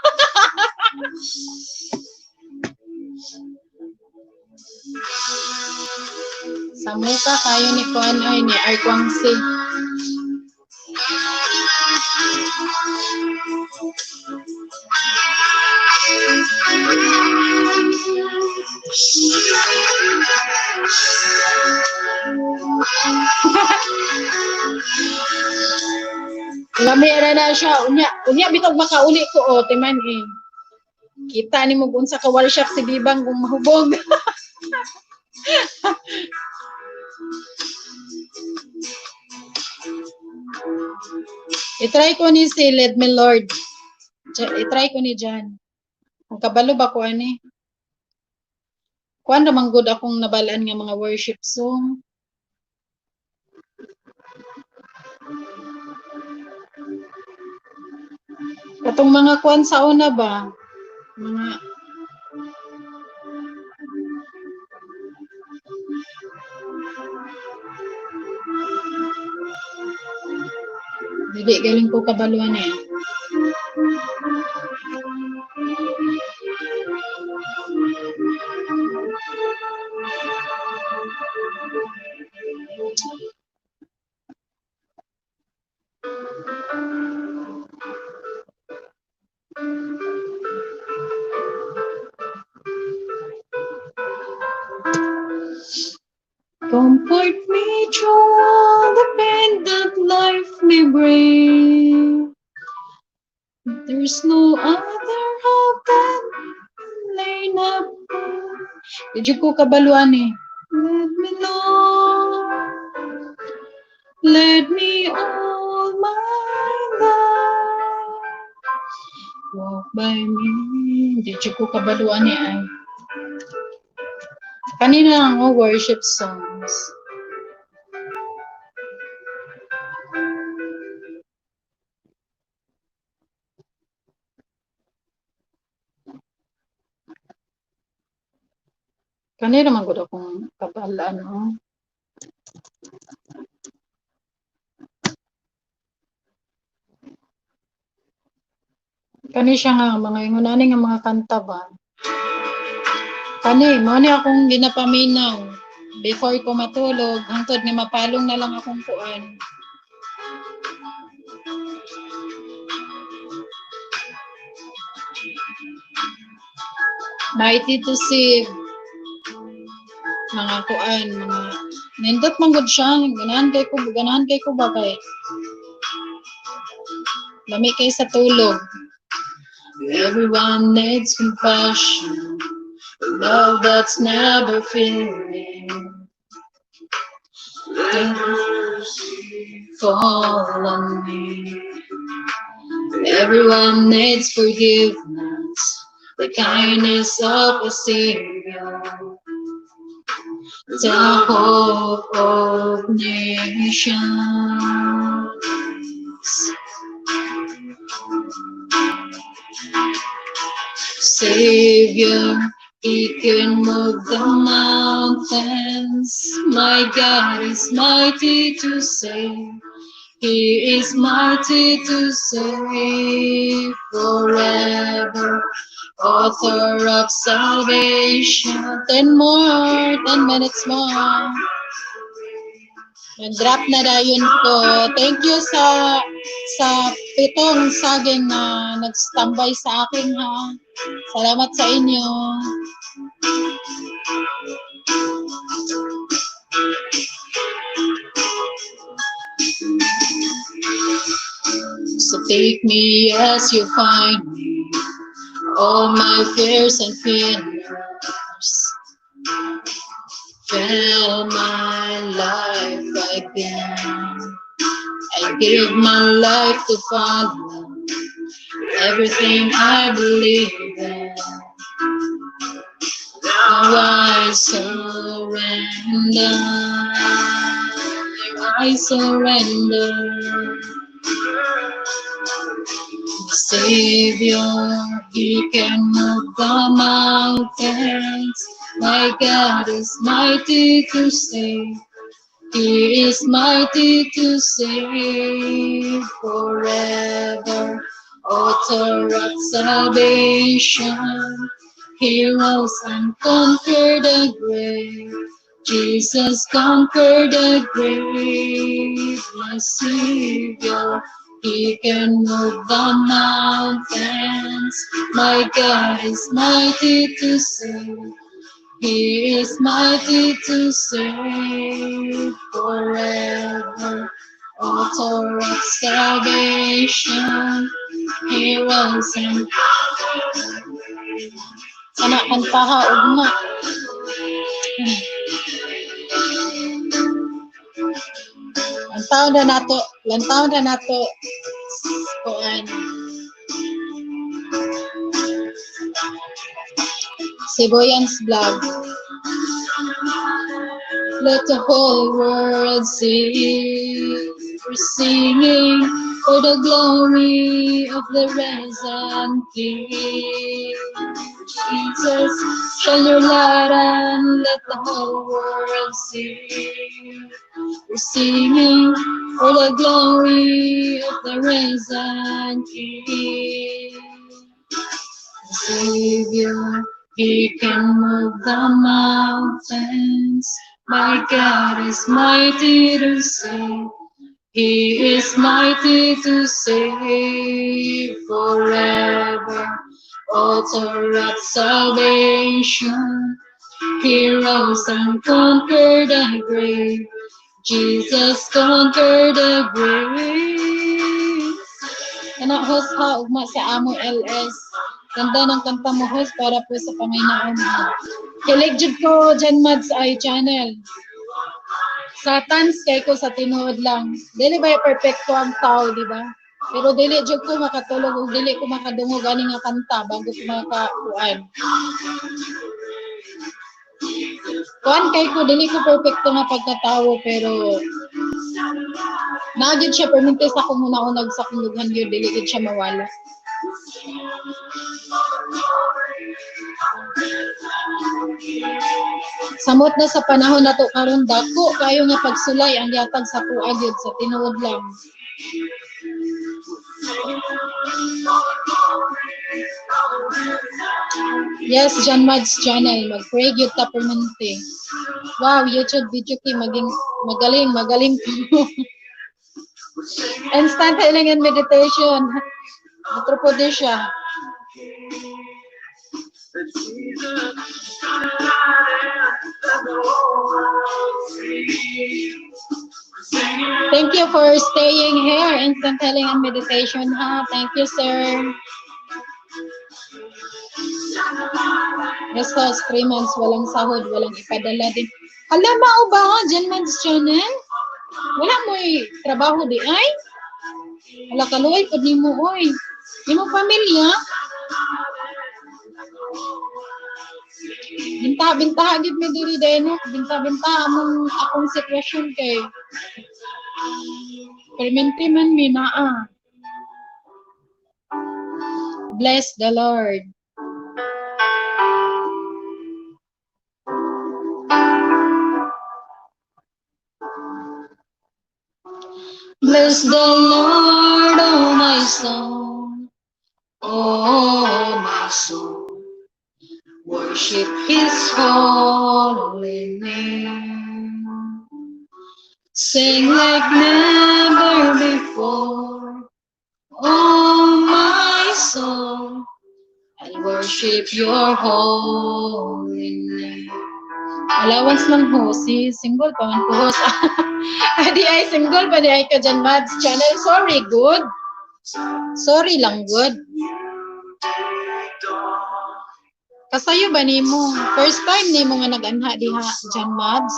Sa muka kayo ni kuan ay ni Arkwang si. Lami ra na siya. Unya bitog makauli ko o timan eh. Kita ni mo unsa ka warsyak si Bibang kung mahubog. I-try ko ni si Let Me Lord. I-try ko ni Jan. Ang kabalo ba ko ani? Kuan ra man gud akong nabalaan nga mga worship song. Katong mga kuan sa una ba? Mga dili galing ko kabaluan eh. Comfort me through all the pain that life may bring. There's no other hope than lean up. Did you ko kabaluan eh? Let me know. Let me all my life. By me. Di jud ko kabalo ani ay. Kanina lang, oh, worship songs. Kanina man gud akong kabalaan, oh. Kani siya nga mga ingon ani nga mga kanta ba. Kani mao ni akong ginapaminaw before ko matulog hangtod nga mapalong na lang akong kuan. Mighty to save mga kuan mga nindot man gud siya, ganahan kay ko ba kay lami kay sa tulog. Everyone needs compassion, love that's never failing. Let mercy fall on me. Everyone needs forgiveness, the kindness of a Savior, the hope of nations. Savior, He can move the mountains. My God is mighty to save. He is mighty to save forever. Author of salvation. 10 more, 10 minutes more. Nag-drop na dayon ko. Thank you sa pitong saging na nag-standby sa akin, ha. Salamat sa inyo. So take me as you find me, all my fears and failures. Fill my life again. I give my life to follow everything I believe in. Now I surrender. I surrender. Savior, He can move the mountains. My God is mighty to save. He is mighty to save forever. Author of salvation. He rose and conquered the grave. Jesus conquered the grave. My Savior, He can move the mountains. My God is mighty to save. He is mighty to save forever. Author of salvation. He rose and Ana, kantaha ugma. Lantaw na nato, lantaw na nato kuan. Si Boyan's Vlog. Let the whole world see. We're singing for the glory of the risen King. Jesus, shine your light and let the whole world see. We're singing for the glory of the risen King. The Savior, He can move the mountains. My God is mighty to save. He is mighty to save forever. Author of salvation. He rose and conquered the grave. Jesus conquered the grave. Kana, host, ha, ugma sa amo LS. Ganda ng kanta mo, host, para po sa Panginoon. Kilig jud ko dyan, Mads ay channel. Sa tans kay ko sa tinuod lang. Dili ba perfecto ang tao, di ba? Pero dili jud ko makatulog ug dili ko makadungog ani nga kanta bago ko makakuan. Kuan kay ko, dili ko perfecto nga pagkatawo, pero naa gyud siya permente sa akong una-unag sa akong dughan gyud, dili gyud siya mawala. Samot na sa panahon nato karon, dako kayo nga pagsulay ang yatag sa kuha gyud sa tinuod lang. Yes, John Mads Channel, mag-pray gyud ta permente. Wow, YouTube video kay maging magaling, magaling po. Instant healing and meditation. Otro po din siya. Thank you for staying here. Instant healing and meditation, ha? Thank you, sir. Yes, host, 3 months, walang sahod, walang ipadala din. Hala, mao ba, ha? John Mads Channel? Wala mo'y trabaho di ay? Wala kaluoy pud nimo oy. Nimo pamilya? Binta-binta gid mi diri day no. Binta-binta among akong sitwasyon kay permente man mi naa. Bless the Lord. Bless the Lord, oh my soul, oh my soul. Worship His holy name. Sing like never before, oh my soul. I worship your holy name. Allowance lang ho, si single pa man ko host. Adi ay single pa di ay ka dyan, Mads Channel. Sorry, good. Sorry lang, good. Kasayo ba nimo? First time nimo nga nag-anha diha dyan, Mads?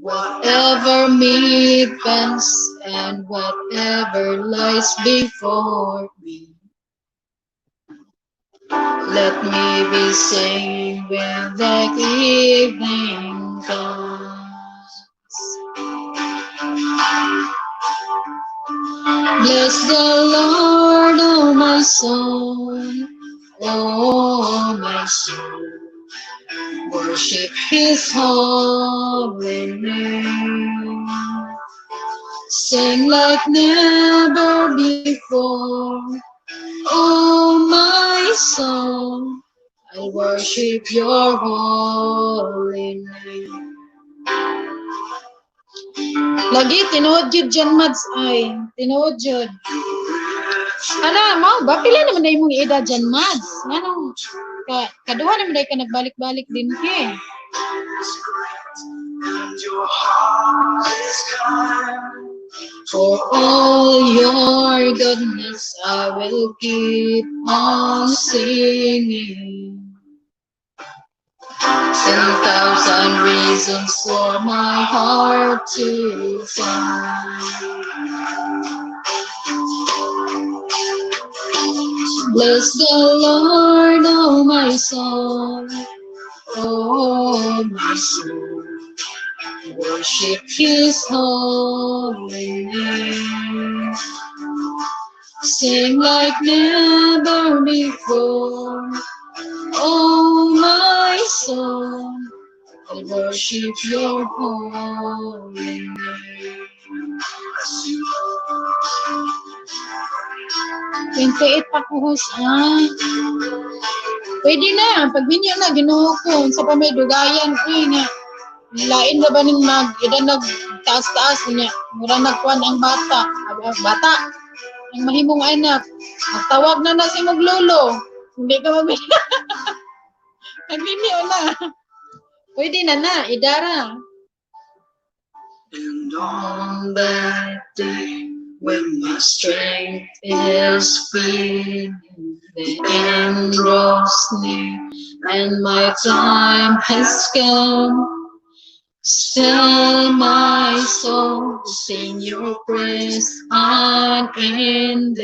Whatever meekens and whatever lies before me, let me be singing when the evening comes. Bless the Lord, oh my soul, oh my soul. Worship His holy name. Sing like never before, oh my soul. I worship your holy name. Lagi, tinuod yun dyan, Mads. Ay, tinuod yun. Ana, mao ba? Pila naman na imong edad dyan, Mads? Anong, kaduha naman na ka nagbalik-balik din ke. For all your goodness, I will keep on singing. 10,000 reasons for my heart to find. Bless the Lord, oh my soul, oh my soul. Worship His holy name. Sing like never before, oh my soul. I worship your holy name. 28 pa ko, host, ah. Pwede na, pag minyo na, Ginoo ko. Sa pa may dugayan, uy nga. Lain na ba ning mag, ida nag taas-taas niya. Mura nagkuan ang bata. Bata, ang mahimong anak. Magtawag na na si mong lolo. Hindi ka mag- Nagminyo na. Pwede na na, idara. And on that day, when my strength is failing, the end draws near, and my time has come. Still my soul, sing your praise unending.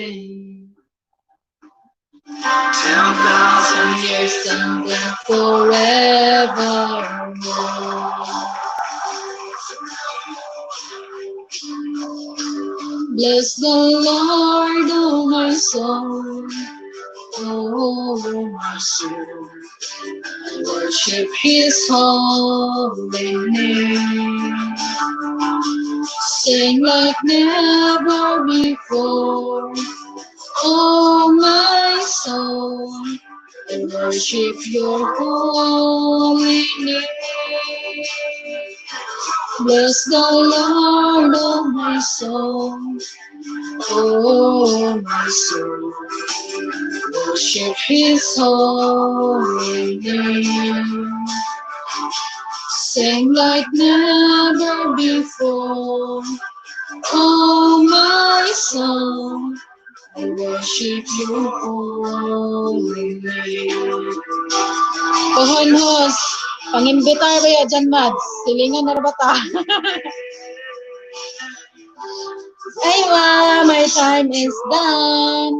10,000 years and then forevermore. Bless the Lord, oh my soul, oh my soul. I worship His holy name. Sing like never before, oh my soul. I worship Your holy name. Bless the Lord, oh my soul, oh my soul. Worship His holy name. Sing like never before, oh my soul. I worship Your holy name. Pohon host, pangimbitar ba ya dyan, Mads? Silingan na ba ta? Aywa, my time is done.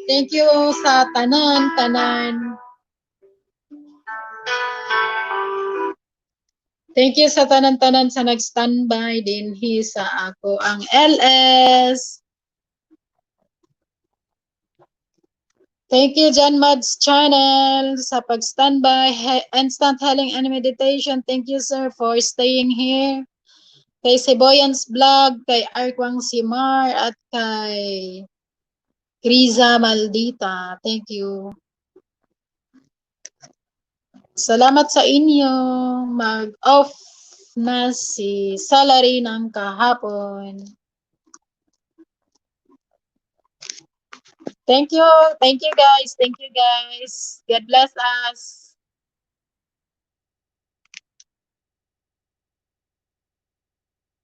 Thank you sa tanan, tanan. Thank you sa tanan-tanan sa nag-standby dinhi sa ako ang LS. Thank you, John Mads Channel, sa pag-standby. Instant Healing and Meditation. Thank you, sir, for staying here. Kay Seboyans Vlog, kay Arkwang Simar, at kay Kriza Maldita. Thank you. Salamat sa inyo. Mag-off na si salary ng kahapon. Thank you. Thank you, guys. Thank you, guys. God bless us.